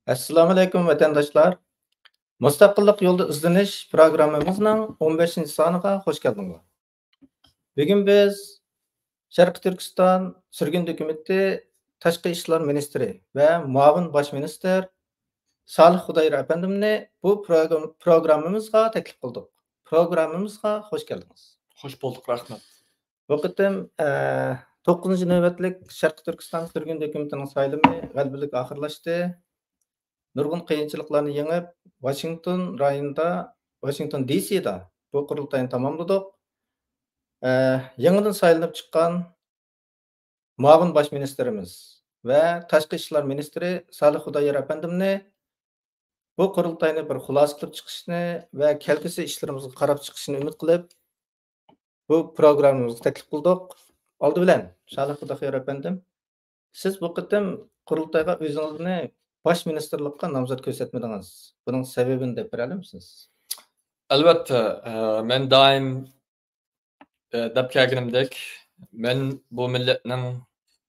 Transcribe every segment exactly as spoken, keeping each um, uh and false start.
ئەسسالامۇئەلەيكۇم، ۋەتەنداشلار! مۇستەقىللىق يولىدا ئىزدىنىش پروگراممىمىزنىڭ ئون بەشىنچى سانىغا خۇش كەلدىڭلار. بۈگۈن بىز شەرقىي تۈركىستان سۈرگۈن ھۆكۈمىتى تاشقى ئىشلار مىنىستىرى ۋە مۇئاۋىن باش مىنىستىر سالىھ خۇدايار ئەپەندىمنى بۇ پروگرام-، پروگراممىمىزغا تەكلىپ قىلدۇق. پروگراممىمىزغا خۇش كەلدىڭىز. خۇش بولدۇق، رەھمەت. بۇ قېتىم، ئە، توققۇزىنچى نۆۋەتلىك شەرقىي تۈركىستان سۈرگۈن ھۆكۈمىتىنىڭ سايلىمى غەلىبىلىك ئاخىرلاشتى. نۇرغۇن قىيىنچىلىقلارنى يېڭىپ، ۋاشىنگتون رايونىدا، ۋاشىنگتون دى سىدا بۇ قۇرۇلتاينى تاماملىدۇق. ئە، يېڭىدىن سايلىنىپ چىققان مۇئاۋىن باش مىنىستىرىمىز ۋە تاشقى ئىشلار مىنىستىرى سالىھ خۇدايار ئەپەندىمنى بۇ قۇرۇلتاينى بىر خۇلاسە قىلىپ چىقىشنى ۋە كەلگۈسى ئىشلىرىمىزغا قاراپ چىقىشىنى ئۈمىد قىلىپ، بۇ پروگراممىمىزغا تەكلىپ قىلدۇق. ئالدى بىلەن، سالىھ خۇدايار ئەپەندىم، سىز بۇ قېتىم قۇرۇلتايغا ئۆزىڭىزنى باش مىنىستىرلىققا نامزات كۆرسەتمىدىڭىز. بۇنىڭ سەۋەبىنى دەپ بېرەلمىسىز؟ ئەلۋەتتە، ئە، مەن دائىم، ئە، دەپ كەلگىنىمدەك، مەن بۇ مىللەتنىڭ،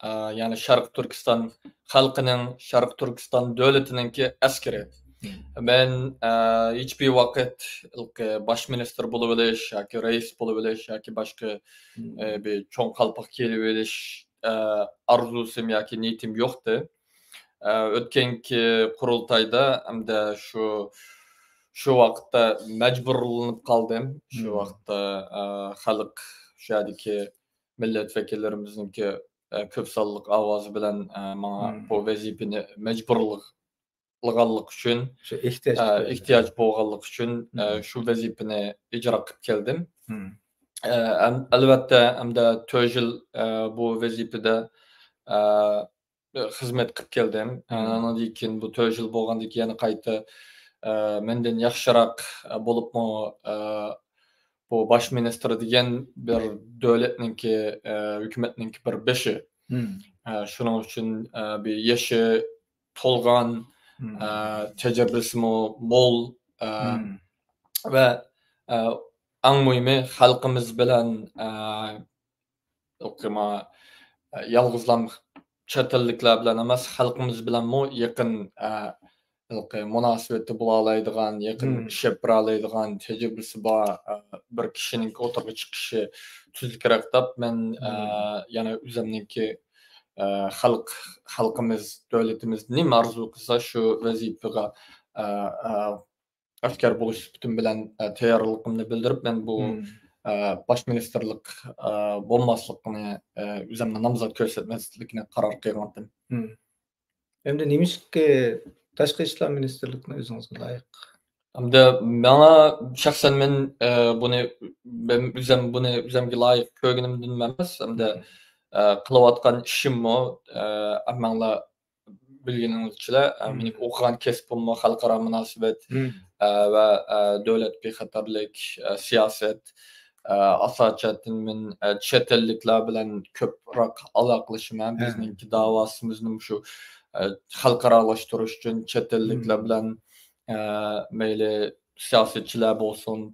ئە، يەنى شەرقىي تۈركىستان خەلقىنىڭ، شەرقىي تۈركىستان دۆلىتىنىڭكى ئەسكىرى. مەن، ئە، ھېچبىر ۋاقىت باش مىنىستىر بولۇۋېلىش ياكى رەئىس بولۇۋېلىش ياكى باشقا، ئە، بىر چوڭ قالپاق كىيىۋېلىش، ئە، ئارزۇسىم ياكى نىيىتىم يوقتى. ئە، ئۆتكەنكى قۇرۇلتايدا ھەمدە شۇ، شۇ ۋاقىتتا مەجبۇرلىنىپ قالدىم. شۇ ۋاقىتتا، ئە، خەلق، شۇ يەردىكى مىللەت ۋەكىللىرىمىزنىڭكى، ئە، كۆپ سانلىق ئاۋازى بىلەن، ئە، ماڭا بۇ ۋەزىپىنى مەجبۇرلىغانلىقى ئۈچۈن، شۇ ئېھتىياج ئە، ئىكەن. ئېھتىياج بولغانلىقى ئۈچۈن، ئە، شۇ ۋەزىپىنى ئىجرا قىلىپ كەلدىم. ئە، ئەم-، ئەلۋەتتە، ئەمدى تۆت يىل، ئە، بۇ ۋەزىپىدە، ئە، خىزمەت قىلىپ كەلدىم. ئە، ئاندىن كېيىن بۇ تۆت يىل بولغاندىن كېيىن يەنە قايتا، ئە، مەندىن ياخشىراق، ئە، بولۇپمۇ، ئە، بۇ باش مىنىستىر دېگەن بىر دۆلەتنىڭكى، ئە، ھۆكۈمەتنىڭكى بىر بېشى. ئە، شۇنىڭ ئۈچۈن، ئە، بىر يېشى تولغان، ئە، تەجرىبىسىمۇ مول، ئە، ۋە، ئە، ئەڭ مۇھىمى خەلقىمىز بىلەن، ئە، ئوقۇما، ئە، يالغۇزلام چەت ئەللىكلەر بىلەن ئەمەس، خەلقىمىز بىلەنمۇ يېقىن، ئە، ھېلىقى مۇناسىۋىتى بولالايدىغان، يېقىن ئىش ئېلىپ بارالايدىغان تەجرىبىسى بار، ئە، بىر كىشىنىڭ ئوتتۇرىغا چىقىشى تۈزۈكرەك دەپ، مەن، ئە، يەنە ئۆزۈمنىڭكى، ئە، خەلق، خەلقىمىز، دۆلىتىمىز نېمە ئارزۇ قىلسا، شۇ ۋەزىپىگە، ئە، ئە، ئاشكارا بولۇش سۈپىتىم بىلەن، ئە، تەييارلىقىمنى بىلدۈرۈپ، مەن بۇ، ئە، باش مىنىستىرلىق، ئە، بولماسلىقنى، ئە، ئۆزۈمنى نامزات كۆرسەتمەسلىكنى قارار قىلغانتىم. ئەمدى نېمىشقا تاشقى ئىشلار مىنىستىرلىكىنى ئۆزىڭىزگە لايىق؟ ئەمدى ماڭا شەخسەن مەن، ئە، بۇنى، مەن ئۆزۈم بۇنى ئۆزۈمگە لايىق كۆرگىنىمدىن ئەمەس، ئەمدى، ئە، قىلىۋاتقان ئىشىممۇ، ئە، ھەممەڭلار بىلگىنىڭىزچىلا، ئە، مېنىڭ ئوقۇغان كەسپىممۇ خەلقئارا مۇناسىۋەت، ئە، ۋە، ئە، دۆلەت بىخەتەرلىك، ئە، سىياسەت، ئە، ئاساسەن مەن، ئە، چەت ئەللىكلەر بىلەن كۆپرەك ئالاقىلىشىمەن. بىزنىڭكى داۋاسىمىزنىڭ شۇ، ئە، خەلقئارالاشتۇرۇش ئۈچۈن چەت ئەللىكلەر بىلەن، ئە، مەيلى سىياسەتچىلەر بولسۇن،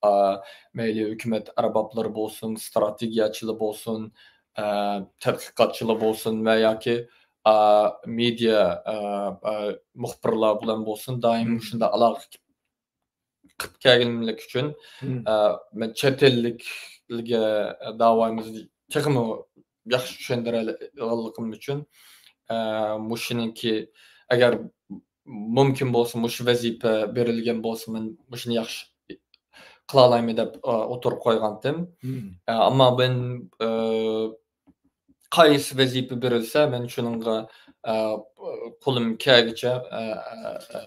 ئا، مەيلى ھۆكۈمەت ئەربابلىرى بولسۇن، ئىستراتېگىيەچىلەر بولسۇن، ئا، تەتقىقاتچىلار بولسۇن ۋە ياكى، ئا، مېدىيا، ئا، ئا، مۇخبىرلار بىلەن بولسۇن، دائىم مۇشۇنداق ئالاقە قىلىپ كەلگىنىملىك ئۈچۈن، ئا، مەن چەت ئەللىكلەرگە داۋايىمىزنى تېخىمۇ ياخشى چۈشەندۈرەلىغانلىقىم ئۈچۈن، ئا، مۇشۇنىڭكى، ئەگەر مۇمكىن بولسا، مۇشۇ ۋەزىپە بېرىلگەن بولسا، مەن مۇشۇنى ياخشى قىلالايمەن دەپ، ئا، ئوتتۇرىغا قويغانتىم. ئا، ئەمما مەن، ئا، قايسى ۋەزىپە بېرىلسە، مەن شۇنىڭغا، ئا، قولۇم كەلگىچە، ئا، ئا، ئا،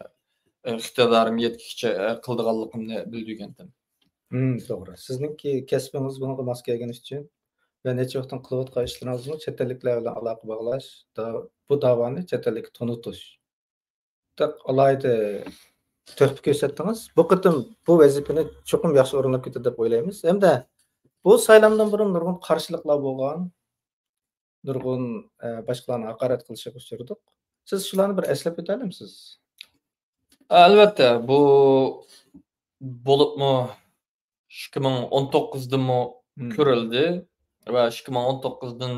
ئىقتىدارىم يەتكىچە، ئا، قىلىدىغانلىقىمنى بىلدۈرگەنتىم. توغرا. سىزنىڭكى كەسپىڭىز بۇنىڭغا ماس كەلگەنى ئۈچۈن ۋە نەچچە ۋاقىتتىن قىلىۋاتقان ئىشلىرىڭىزمۇ چەت ئەللىكلەر بىلەن ئالاقە باغلاش، دا-، بۇ داۋانى چەت ئەللىككە تونۇتۇش. بەك ئالاھىدە تۆھپە كۆرسەتتىڭىز. بۇ قېتىم بۇ ۋەزىپىنى چوقۇم ياخشى ئورۇنلاپ كېتىدۇ دەپ ئويلايمىز. ھەمدە بۇ سايلامدىن بۇرۇن نۇرغۇن قارشىلىقلار بولغان، نۇرغۇن، ئە، باشقىلارنى ھاقارەت قىلىشىغا ئۇچرىدۇق. سىز شۇلارنى بىر ئەسلەپ ئۆتەلمىسىز؟ ئەلۋەتتە، بۇ بولۇپمۇ ئىككى مىڭ ئون توققۇزدىنمۇ كۆرۈلدى ۋە ئىككى مىڭ ئون توققۇزدىن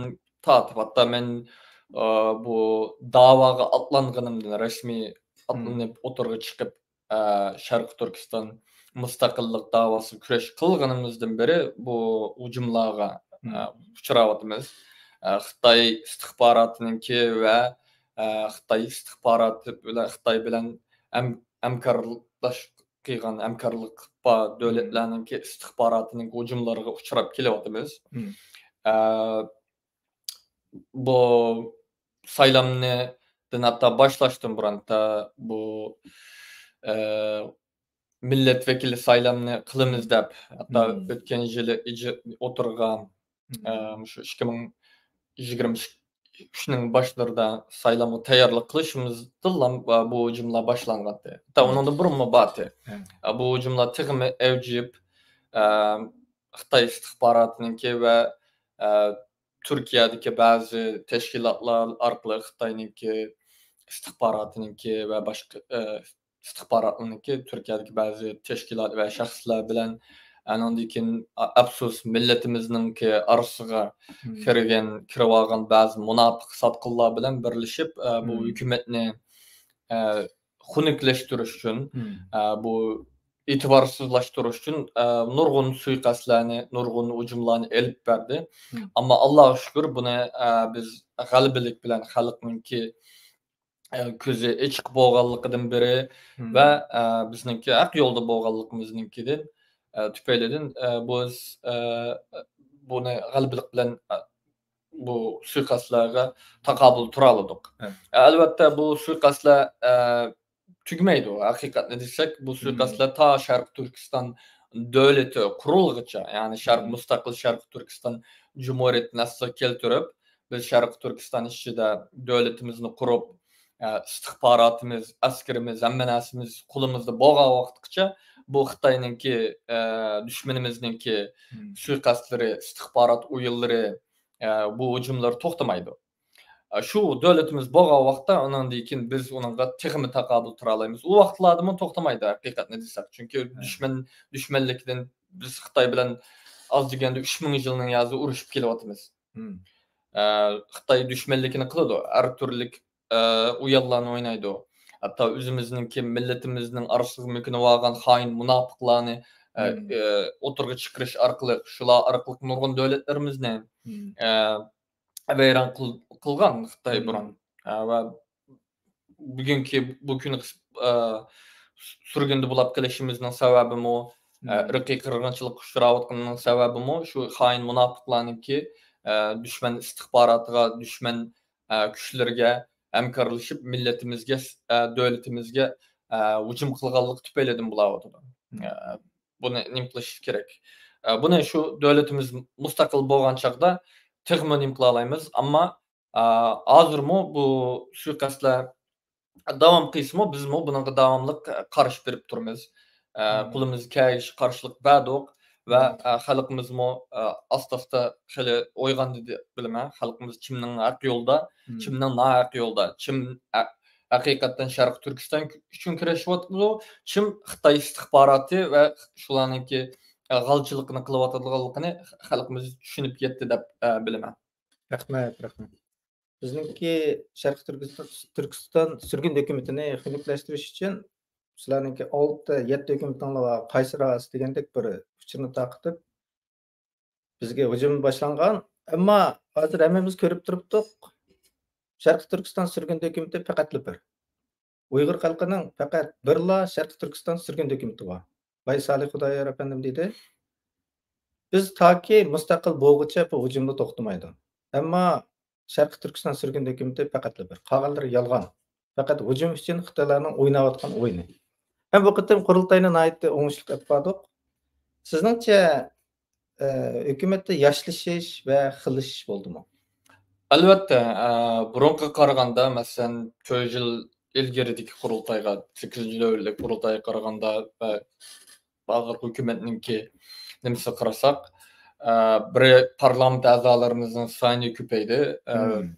تارتىپ، ھەتتا مەن ئا، بۇ داۋاغا ئاتلانغىنىمدىن، رەسمىي ئاتلىنىپ ئوتتۇرىغا چىقىپ، ئا، شەرقىي تۈركىستان مۇستەقىللىق داۋاسىغا كۈرەش قىلغىنىمىزدىن بېرى بۇ ھۇجۇملارغا، ئا، ئۇچراۋاتىمىز. ئا، خىتاي ئىستىخباراتىنىڭكى ۋە، ئا، خىتاي ئىستىخباراتى بىلەن، خىتاي بىلەن ھەم-، ھەمكارلاشقان، ھەمكارلىق بار دۆلەتلەرنىڭكى ئىستىخباراتىنىڭ ھۇجۇملىرىغا ئۇچراپ كېلىۋاتىمىز. ئا، بۇ سايلامنى دىن ھەتتا باشلاشتىن بۇرۇن، ھەتتا بۇ، ئە، مىللەت ۋەكىلى سايلامنى قىلىمىز دەپ، ھەتتا ئۆتكەن يىلى ئىجى-، ئوتتۇرىغا، ئە، مۇشۇ ئىككى مىڭ يىگىرمە ئۈچنىڭ باشلىرىدا سايلامغا تەييارلىق قىلىشىمىزدىنلا بۇ ھۇجۇملار باشلانغانتى. ھەتتا ئۇنىڭدىن بۇرۇنمۇ بارتى. ئە، بۇ ھۇجۇملار تېخىمۇ ئەۋجىيىپ، ئە، خىتاي ئىستىخباراتىنىڭكى ۋە، ئە، تۈركىيەدىكى بەزى تەشكىلاتلار ئارقىلىق خىتاينىڭكى ئىستىخباراتىنىڭكى ۋە باشقا، ئە، ئىستىخباراتنىڭكى تۈركىيەدىكى بەزى تەشكىلات ۋە شەخسلەر بىلەن، ئانىڭدىن كېيىن، ئە، ئەپسۇس، مىللىتىمىزنىڭكى ئارىسىغا كىرگەن، كىرىۋالغان بەزى مۇناپىق ساتقىنلار بىلەن بىرلىشىپ، ئە، بۇ ھۆكۈمەتنى، ئە، خۇنۈكلەشتۈرۈش ئۈچۈن، ئە، بۇ ئېتىبارسىزلاشتۇرۇش ئۈچۈن، ئە، نۇرغۇن سۇيىقەستلەرنى، نۇرغۇن ھۇجۇملارنى ئېلىپ بەردى. ئەمما ئاللاغا شۈكۈر، بۇنى، ئە، بىز غەلىبىلىك بىلەن خەلقنىڭكى، ئە، كۆزى ئېچىق بولغانلىقىدىن بىرى ۋە، ئە، بىزنىڭكى ھەق يولدا بولغانلىقىمىزنىڭكىدىن، ئە، تۈپەيلىدىن، ئە، بىز، ئە، بۇنى غەلىبىلىك بىلەن، ئە، بۇ سۇيىقەستلەرگە تاقابىل تۇرالىدۇق. ئەلۋەتتە، بۇ سۇيىقەستلەر، ئە، تۈگىمەيدۇ. ھەقىقەتنى دېسەك، بۇ سۇيىقەستلەر تا شەرقىي تۈركىستان دۆلىتى قۇرۇلغىچە، يەنى شەرق، مۇستەقىل شەرقىي تۈركىستان جۇمھۇرىيىتىنى ئەسلىگە كەلتۈرۈپ، بىز شەرقىي تۈركىستان ئىچىدە دۆلىتىمىزنى قۇرۇپ، ئە، ئىستىخباراتىمىز، ئەسكىرىمىز، ھەممە نەرسىمىز قولىمىزدا بولغان ۋاقىتقىچە بۇ خىتاينىڭكى، ئە، دۈشمىنىمىزنىڭكى سۇيىقەستلىرى، ئىستىخبارات ئويۇنلىرى، ئە، بۇ ھۇجۇملار توختىمايدۇ. ئە، شۇ دۆلىتىمىز بولغان ۋاقىتتا ئۇنىڭدىن كېيىن بىز ئۇنىڭغا تېخىمۇ تاقابىل تۇرالايمىز. ئۇ ۋاقىتلاردىمۇ توختىمايدۇ ھەقىقەتنى دېسەك. چۈنكى دۈشمەن، دۈشمەنلىكىدىن بىز خىتاي بىلەن ئاز دېگەندە ئۈچ مىڭ يىلنىڭ يازى ئۇرۇشۇپ كېلىۋاتىمىز. ئە، خىتاي دۈشمەنلىكىنى قىلىدۇ. ھەر تۈرلۈك، ئە، ئويۇنلارنى ئوينايدۇ. ھەتتا ئۆزىمىزنىڭكى مىللىتىمىزنىڭ ئارىسىغا مۆكۈنۈۋالغان خائىن مۇناپىقلارنى، ئە، ئە، ئوتتۇرىغا چىقىرىش ئارقىلىق، شۇلار ئارقىلىق نۇرغۇن دۆلەتلىرىمىزنى، ئە، ۋەيران قىل-، قىلغان خىتاي بۇرۇن. ئە، ۋە بۈگۈنكى بۇ كۈنى، ئە، سۈرگۈندە بولاپ قېلىشىمىزنىڭ سەۋەبىمۇ، ئە، ئىرقىي قىرغىنچىلىققا ئۇچراۋاتقىنىنىڭ سەۋەبىمۇ شۇ خائىن مۇناپىقلارنىڭكى، ئە، دۈشمەن ئىستىخباراتىغا، دۈشمەن، ئە، كۈچلىرىگە ھەمكارلىشىپ، مىللىتىمىزگە، ئە، دۆلىتىمىزگە، ئە، ھۇجۇم قىلغانلىقى تۈپەيلىدىن بولاۋاتىدۇ. ئە، بۇنى نېمە قىلىش كېرەك؟ ئە، بۇنى شۇ دۆلىتىمىز مۇستەقىل بولغان چاغدا تېخىمۇ نېمە قىلالايمىز؟ ئەمما، ئە، ھازىرمۇ بۇ سۇيىقەستلەر داۋام قىلسىمۇ، بىزمۇ بۇنىڭغا داۋاملىق قارشى بېرىپ تۇرىمىز. ئە، قولىمىزدىن كەلگىچە قارشىلىق بەردۇق ۋە، ئە، خەلقىمىزمۇ، ئە، ئاستا-ئاستا خېلى ئويغاندى دەپ بىلىمەن. خەلقىمىز كىمنىڭ ھەق يولدا، كىمنىڭ ناھەق يولدا، كىم ھە-، ھەقىقەتەن شەرقىي تۈركىستان ئۈچۈن كۈرەشىۋاتىدۇ، كىم خىتاي ئىستىخباراتى ۋە شۇلارنىڭكى، ئە، غالچىلىقىنى قىلىۋاتىدىغانلىقىنى خەلقىمىز چۈشىنىپ يەتتى دەپ، ئە، بىلىمەن. رەھمەت، رەھمەت. بىزنىڭكى شەرقىي تۈركىستان، تۈركىستان سۈرگۈن ھۆكۈمىتىنى خۇنۈكلەشتۈرۈش ئۈچۈن سىلەرنىڭكى ئالتە، يەتتە ھۆكۈمىتىڭلار بار، قايسى راست دېگەندەك بىر ئۇچۇرنى تارقىتىپ، بىزگە ھۇجۇم باشلانغان. ئەمما ھازىر ھەممىمىز كۆرۈپ تۇرۇپتۇق، شەرقىي تۈركىستان سۈرگۈن ھۆكۈمىتى پەقەتلا بىر. ئۇيغۇر خەلقىنىڭ پەقەت بىرلا شەرقىي تۈركىستان سۈرگۈن ھۆكۈمىتى بار. باي سالىھ خۇدايار ئەپەندىم دېدى، بىز تاكى مۇستەقىل بولغۇچە بۇ ھۇجۇمنى توختىمايدۇ. ئەمما شەرقىي تۈركىستان سۈرگۈن ھۆكۈمىتى پەقەتلا بىر. قالغانلىرى يالغان. پەقەت ھۇجۇم ئۈچۈن خىتايلارنىڭ ئويناۋاتقان ئويۇنى. ھەم بۇ قېتىم قۇرۇلتاينى ناھايىتى ئوڭۇشلۇق ئېلىپ باردۇق. سىزنىڭچە، ئە، ھۆكۈمەتتە ياشلىشىش ۋە خىللىشىش بولدىمۇ؟ ئەلۋەتتە، ئە، بۇرۇنقىغا قارىغاندا، مەسىلەن، تۆت يىل ئىلگىرىدىكى قۇرۇلتايغا، سەككىزىنچى نۆۋەتلىك قۇرۇلتايغا قارىغاندا ۋە ھازىرقى ھۆكۈمەتنىڭكى نېمىسىگە قارىساق، ئە، بىرى، پارلامېنت ئەزالىرىمىزنىڭ سانى كۆپەيدى. ئە،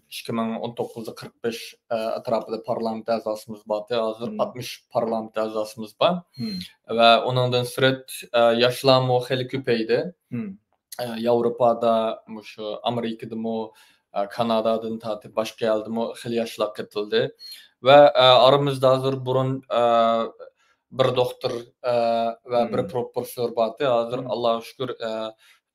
ئىككى مىڭ ئون توققۇزدا قىرىق بەش، ئە، ئەتراپىدا پارلامېنت ئەزاسىمىز بارتى، ھازىر ئاتمىش پارلامېنت ئەزاسىمىز بار. ۋە ئۇنىڭدىن سىرت، ئە، ياشلارمۇ خېلى كۆپەيدى. ئە، ياۋروپادا، مۇشۇ ئامېرىكىدىمۇ، ئە، كانادادىن تارتىپ باشقا يەردىمۇ خېلى ياشلار قېتىلدى. ۋە، ئە، ئارىمىزدا ھازىر بۇرۇن، ئە، بىر دوختۇر، ئە، ۋە بىر مم. پروفېسسور بارتى. ھازىر مم. ئاللاغا شۈكۈر، ئە،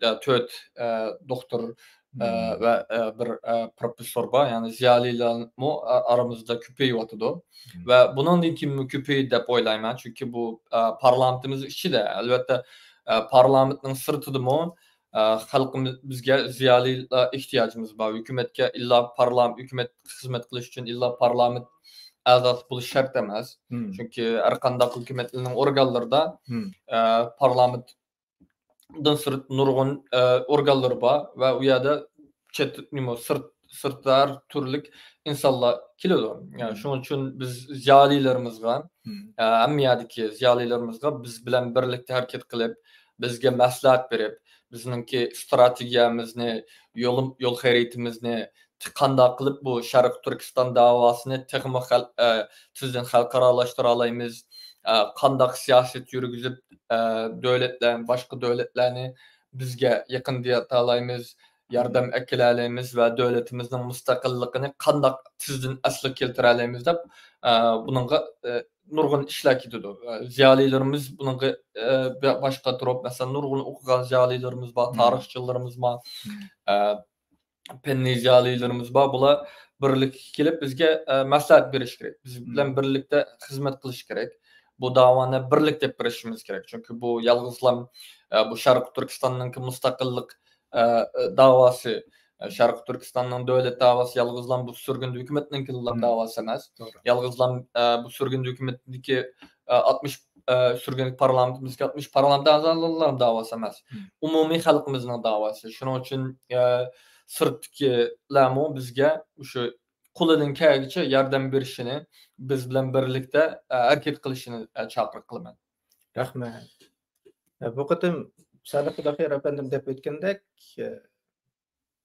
ئە، تۆت، ئە، دوختۇر، ئە، مم. ۋە، ئە، بىر، ئە، پروفېسسور بار. يەنى زىيالىيلارمۇ، ئە، ئارىمىزدا كۆپىيىۋاتىدۇ. مم. ۋە بۇنىڭدىن كېيىنمۇ كۆپىيىدۇ دەپ ئويلايمەن. چۈنكى بۇ، ئە، پارلامېنتىمىز ئىچىدە، ئەلۋەتتە، ئە، پارلامېنتنىڭ سىرتىدىمۇ، ئە، خەلقىمىز، بىزگە زىيالىيلار ئېھتىياجىمىز بار. ھۆكۈمەتكە ئىللا پارلام-، ھۆكۈمەتكە خىزمەت قىلىش ئۈچۈن ئىللا پارلامېنت ئەزاسى بولۇش شەرت ئەمەس. مم. چۈنكى ھەر قانداق ھۆكۈمەتنىڭ ئورگانلىرىدا، مم. ئە، پارلامېنتتىن سىرت نۇرغۇن، ئە، ئورگانلىرى بار ۋە ئۇ يەردە چەت، نېمە، سىرت، سىرتتا ھەر تۈرلۈك ئىنسانلار كېلىدۇ. يەنى مم. شۇنىڭ ئۈچۈن بىز زىيالىيلىرىمىزغا، مم. ئە، ھەممە يەردىكى زىيالىيلىرىمىزغا بىز بىلەن بىرلىكتە ھەرىكەت قىلىپ، بىزگە مەسلىھەت بېرىپ، بىزنىڭكى ئىستراتېگىيەمىزنى، يول، يول خەرىتىمىزنى، قانداق قىلىپ بۇ شەرقىي تۈركىستان داۋاسىنى تېخىمۇ خەل-، ئە، تېزدىن خەلقئارالاشتۇرالايمىز، ئە، قانداق سىياسەت يۈرگۈزۈپ، ئە، دۆلەتلەر، باشقا دۆلەتلەرنى بىزگە يېقىندىتالايمىز، ياردەم ئەكېلەلەيمىز ۋە دۆلىتىمىزنىڭ مۇستەقىللىقىنى قانداق تېزدىن ئەسلىگە كەلتۈرەلەيمىز دەپ، ئە، بۇنىڭغا، ئە، نۇرغۇن ئىشلار كېتىدۇ. ئە، زىيالىيلىرىمىز بۇنىڭغا، ئە، بە-، باشقا تۇرۇپ، مەسىلەن، نۇرغۇن ئوقۇغان زىيالىيلىرىمىز بار، مم. تارىخچىلىرىمىز بار، مم. ئە، پەننىي زىيالىيلىرىمىز بار. بۇلار بىرلىككە كېلىپ بىزگە، ئە، مەسلىھەت بېرىشى كېرەك. بىز بىلەن مم. بىرلىكتە خىزمەت قىلىشى كېرەك. بۇ داۋانى بىرلىكتە ئېلىپ بېرىشىمىز كېرەك. چۈنكى بۇ يالغۇزلا، ئە، بۇ شەرقىي تۈركىستاننىڭكى مۇستەقىللىق، ئە، داۋاسى، ئە، شەرقىي تۈركىستاننىڭ دۆلەت داۋاسى يالغۇزلا بۇ سۈرگۈن ھۆكۈمەتنىڭكىلا مم. داۋاسى ئەمەس. توغرا. يالغۇزلا، ئە، بۇ سۈرگۈن ھۆكۈمەتنىڭكى، ئە، ئاتمىش، ئە، سۈرگۈن پارلامېنتىمىزدىكى ئاتمىش پارلامېنت ئەزالىرىنىڭ داۋاسى ئەمەس. مم. ئومۇمىي خەلقىمىزنىڭ داۋاسى. شۇنىڭ ئۈچۈن، ئە، سىرتتىكىلەرمۇ بىزگە مۇشۇ قولىدىن كەلگىچە ياردەم بېرىشىنى، بىز بىلەن بىرلىكتە، ئە، ھەرىكەت قىلىشىنى، ئە، چاقىرىق قىلىمەن. رەھمەت. ئە، بۇ قېتىم سادىق خۇداخېر ئەپەندىم دەپ ئۆتكەندەك، ئە،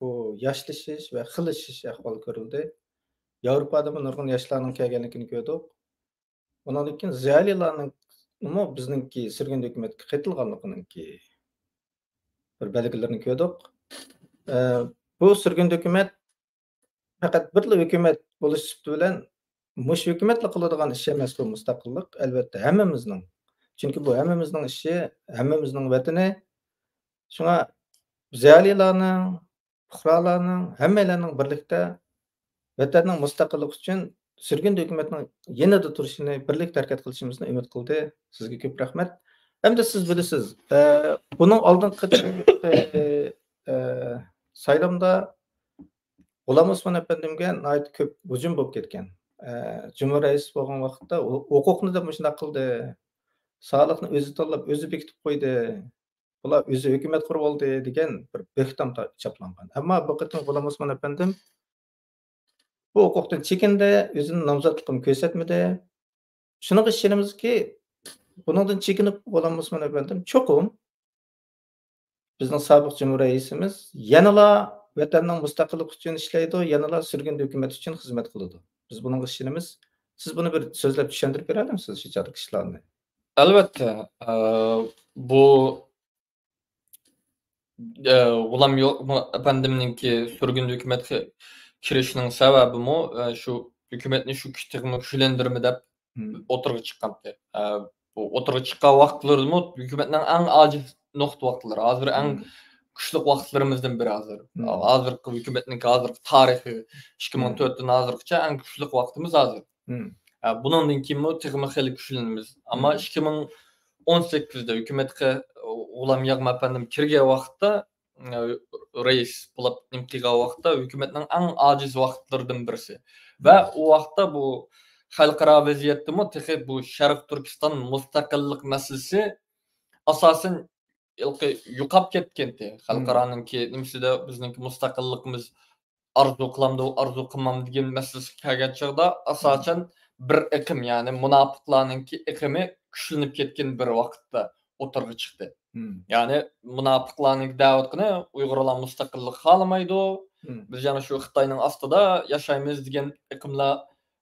بۇ ياشلىشىش ۋە خىللىشىش ئەھۋالى كۆرۈلدى. ياۋروپادىمۇ نۇرغۇن ياشلارنىڭ كەلگەنلىكىنى كۆردۇق. ئۇنىڭدىن كېيىن زىيالىيلارنىڭمۇ بىزنىڭكى سۈرگۈن ھۆكۈمەتكە قېتىلغانلىقىنىڭكى بىر بەلگىلىرىنى كۆردۇق. ئە، بۇ سۈرگۈن ھۆكۈمەت پەقەت بىرلا ھۆكۈمەت بولۇش سۈپىتى بىلەن مۇشۇ ھۆكۈمەتلا قىلىدىغان ئىش ئەمەس بۇ مۇستەقىللىق. ئەلۋەتتە، ھەممىمىزنىڭ. چۈنكى بۇ ھەممىمىزنىڭ ئىشى، ھەممىمىزنىڭ ۋەتىنى. شۇڭا زىيالىيلارنىڭ، پۇقرالارنىڭ، ھەممەيلەننىڭ بىرلىكتە ۋەتەننىڭ مۇستەقىللىقى ئۈچۈن سۈرگۈن ھۆكۈمەتنىڭ يېنىدا تۇرۇشىنى، بىرلىكتە ھەرىكەت قىلىشىمىزنى ئۈمىد قىلدى. سىزگە كۆپ رەھمەت. ئەمدى سىز بىلىسىز، ئە، بۇنىڭ ئالدىنقى قېتىمقى، ئە، سايلامدا غۇلام ئوسمان ئەپەندىمگە ناھايىتى كۆپ ھۇجۇم بولۇپ كەتكەن. ئە، جۇمھۇر رەئىسى بولغان ۋاقىتتا ھو-، ھوقۇقنى دەپ مۇشۇنداق قىلدى. سالىقنى ئۆزى تاللاپ، ئۆزى بېكىتىپ قويدى. بۇلار ئۆزى ھۆكۈمەت قۇرۇۋالدى دېگەن بىر بۆھتان تا-، چاپلانغان. ئەمما بۇ قېتىم غۇلام ئوسمان ئەپەندىم بۇ ھوقۇقتىن چېكىندى، ئۆزىنىڭ نامزاتلىقىنى كۆرسەتمىدى. شۇنىڭغا ئىشىنىمىزكى، بۇنىڭدىن چېكىنىپ غۇلام ئوسمان ئەپەندىم چوقۇم بىزنىڭ سابىق جۇمھۇر رەئىسىمىز يەنىلا ۋەتەننىڭ مۇستەقىللىقى ئۈچۈن ئىشلەيدۇ، يەنىلا سۈرگۈن ھۆكۈمەت ئۈچۈن خىزمەت قىلىدۇ. بىز بۇنىڭغا ئىشىنىمىز. سىز بۇنى بىر سۆزلەپ چۈشەندۈرۈپ بېرەلەمسىز شۇ چاغدىكى ئىشلارنى؟ ئەلۋەتتە، ئە، بۇ، ئە، غۇلام يو-، ئەپەندىمنىڭكى سۈرگۈن ھۆكۈمەتكە كىرىشىنىڭ سەۋەبىمۇ، ئە، شۇ ھۆكۈمەتنى شۇ كۈچ تېخىمۇ كۈچلەندۈرمە دەپ مم. ئوتتۇرىغا چىققانتى. ئە، بۇ ئوتتۇرىغا چىققان ۋاقىتلىرىمۇ ھۆكۈمەتنىڭ ئەڭ ئاجىز نۇقتا ۋاقىتلىرى. ھازىر ئەڭ مم. كۈچلۈك ۋاقىتلىرىمىزدىن بىرى ھازىر. مم. ھازىرقى ھۆكۈمەتنىڭكى ھازىرقى تارىخى ئىككى مىڭ تۆتتىن مم. ھازىرغىچە ئەڭ كۈچلۈك ۋاقتىمىز ھازىر. مم. ئە، بۇنىڭدىن كېيىنمۇ تېخىمۇ خېلى كۈچلىنىمىز. ئەمما مم. ئىككى مىڭ ئون سەككىزدە ھۆكۈمەتكە غۇلام ياغما ئەپەندىم كىرگەن ۋاقىتتا، ئە، رەئىس بولۇپ نېمە قىلغان ۋاقىتتا ھۆكۈمەتنىڭ ئەڭ ئاجىز ۋاقىتلىرىدىن بىرسى. ۋە مم. ئۇ ۋاقىتتا بۇ خەلقئارا ۋەزىيەتتىمۇ تېخى بۇ شەرقىي تۈركىستان مۇستەقىللىق مەسىلىسى ئاساسەن ھېلىقى يوقاپ كەتكەنتى. مم. خەلقئارانىڭكى نېمىسىدە بىزنىڭكى مۇستەقىللىقىمىز ئارزۇ قىلامدۇ، ئارزۇ قىلمامدۇ دېگەن مەسىلىسىگە كەلگەن چاغدا، مم. ئاساسەن بىر ئېقىم، يەنى مۇناپىقلارنىڭكى ئېقىمى كۈچلىنىپ كەتكەن بىر ۋاقىتتا ئوتتۇرىغا چىقتى. مم. يەنى مۇناپىقلارنىڭ دەۋاتقىنى ئۇيغۇرلار مۇستەقىللىق خالىمايدۇ، مم. بىز يەنە شۇ خىتاينىڭ ئاستىدا ياشايمىز دېگەن ئېقىملار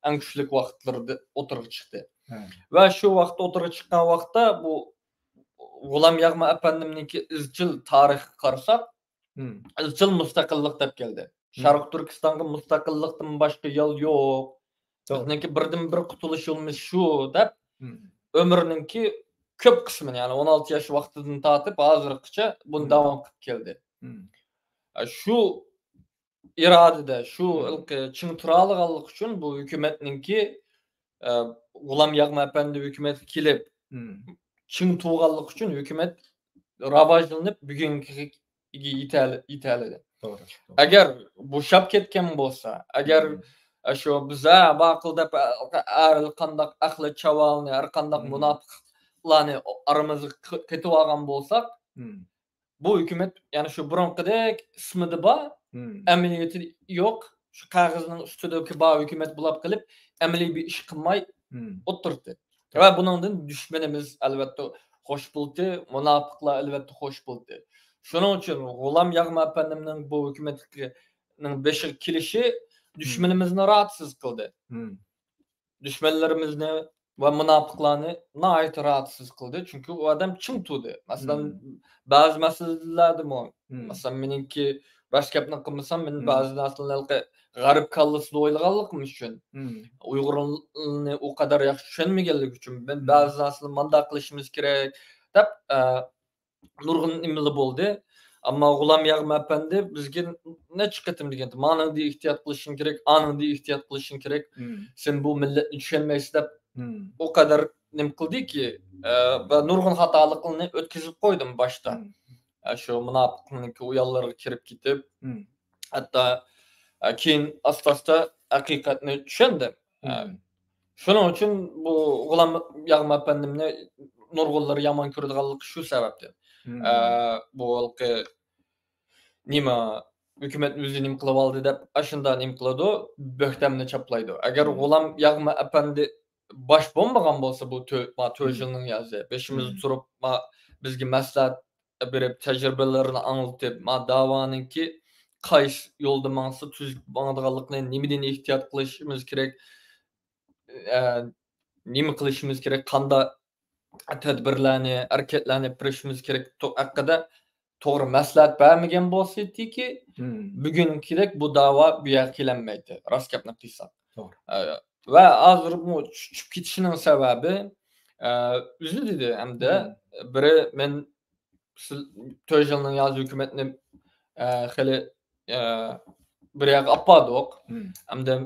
ئەڭ كۈچلۈك ۋاقىتلىرىدا ئوتتۇرىغا چىقتى. ھە. ۋە شۇ ۋاقىتتا ئوتتۇرىغا چىققان ۋاقىتتا بۇ غۇلام ياغما ئەپەندىمنىڭكى ئىزچىل تارىخىغا قارىساق، مم. ئىزچىل مۇستەقىللىق دەپ كەلدى. شەرقىي تۈركىستانغا مۇستەقىللىقتىن باشقا يول يوق. بىزنىڭكى بىردىنبىر قۇتۇلۇش يولىمىز شۇ، دەپ ئۆمرىنىڭكى كۆپ قىسمىنى، يەنى ئون ئالتە ياش ۋاقتىدىن تارتىپ ھازىرغىچە بۇنى داۋام قىلىپ كەلدى. ئە، شۇ ئىرادىدە، شۇ ھېلىقى چىڭ تۇرالىغانلىقى ئۈچۈن بۇ ھۆكۈمەتنىڭكى، ئە، غۇلام ياغما ئەپەندى ھۆكۈمەتكە كېلىپ، چىڭ تۇرغانلىقى ئۈچۈن ھۆكۈمەت راۋاجلىنىپ، بۈگۈنكىگە يېتەل-، يېتەلىدى. توغرا، توغرا. ئەگەر بوشاپ كەتكەن بولسا، ئەگەر، ئە، شۇ بىز، ھە، ماقۇل دەپ، ھە، ھەر قانداق ئەقلى چاۋالنى، ھەر قانداق مۇناپىقلارنى ئارىمىزغا ق-، قېتىۋالغان بولساق، بۇ ھۆكۈمەت، يەنى شۇ بۇرۇنقىدەك ئىسمىدا بار، ئەمەلىيىتى يوق، شۇ قەغەزنىڭ ئۈستىدىكى بار ھۆكۈمەت بولاپ قېلىپ، ئەمەلىي بىر ئىش قىلماي ئولتۇردى. ۋە بۇنىڭدىن دۈشمىنىمىز ئەلۋەتتە خوش بولدى، مۇناپىقلار ئەلۋەتتە خوش بولدى. شۇنىڭ ئۈچۈن غۇلام ياغما ئەپەندىمنىڭ بۇ ھۆكۈمەتنىڭ بېشىغا كېلىشى دۈشمىنىمىزنى راھەتسىز قىلدى. دۈشمەنلىرىمىزنى ۋە مۇناپىقلارنى ناھايىتى راھەتسىز قىلدى. چۈنكى ئۇ ئادەم چىڭ تۇردى. مەسىلەن، بەزى مەسىلىلەردىمۇ، مەسىلەن، مېنىڭكى راست گەپنى قىلمىسام، مەن بەزى نەرسىلەرنى ھېلىقى غەرب كاللىسىدا ئويلىغانلىقىم ئۈچۈن، ئۇيغۇرنى ئۇ قەدەر ياخشى چۈشەنمىگەنلىكى ئۈچۈن، مەن بەزى نەرسىلەرنى مانداق قىلىشىمىز كېرەك دەپ، ئە، نۇرغۇن نېمىلەر بولدى. ئەمما غۇلام ياغما ئەپەندى بىزگە نەچچە قېتىم دېگەنتى، مانىڭدا ئېھتىيات قىلىشىڭ كېرەك، ئانىڭدا ئېھتىيات قىلىشىڭ كېرەك، سەن بۇ مىللەتنى چۈشەنمەيسەن دەپ، ئۇ قەدەر نېمە قىلدىكى، ئە، ۋە نۇرغۇن خاتالىقلارنى ئۆتكۈزۈپ قويدۇم باشتا. ئە، شۇ مۇناپىقنىڭكى ئۇيانلىرىغا كىرىپ كېتىپ، ھەتتا، ئە، كېيىن ئاستا-ئاستا ھەقىقەتنى چۈشەندىم. ئە، شۇنىڭ ئۈچۈن بۇ غۇلام ياغما ئەپەندىمنى نۇرغۇنلىرى يامان كۆرىدىغانلىقى شۇ سەۋەبتىن. ئە، بۇ ھېلىقى نېمە، ھۆكۈمەت ئۆزى نېمە قىلىۋالدى دەپ ئاشۇنداق نېمە قىلىدۇ، بۆھتەمنى چاپلايدۇ. ئەگەر غۇلام ياغما ئەپەندى باش بولمىغان بولسا، بۇ تۆ-، ما تۆت يىلنىڭ يازى بېشىمىزدا تۇرۇپ، ما بىزگە مەسلىھەت بېرىپ، تەجرىبىلىرىنى ئاڭلىتىپ، ما داۋانىڭكى قايسى يولدا ماڭسا تۈز ماڭىدىغانلىقىنى، نېمىدىن ئېھتىيات قىلىشىمىز كېرەك، ئە، نېمە قىلىشىمىز كېرەك، قانداق تەدبىرلەرنى، ھەرىكەتلەرنى ئېلىپ بېرىشىمىز كېرەك تو-، ھەققىدە توغرا مەسلىھەت بەرمىگەن بولسىدىكى، بۈگۈنكىدەك بۇ داۋا بۇ يەرگە كېلەلمەيتتى، راست گەپنى قىلساق. ئە، ۋە ھازىر بۇ چۈشۈپ كېتىشىنىڭ سەۋەبى، ئە، ئۆزى دېدى ھەمدە بىرى، مەن سىز تۆت يىلنىڭ يازى ھۆكۈمەتنى، ئە، خېلى، ئە، بىر يەرگە ئاپاردۇق. ھەمدە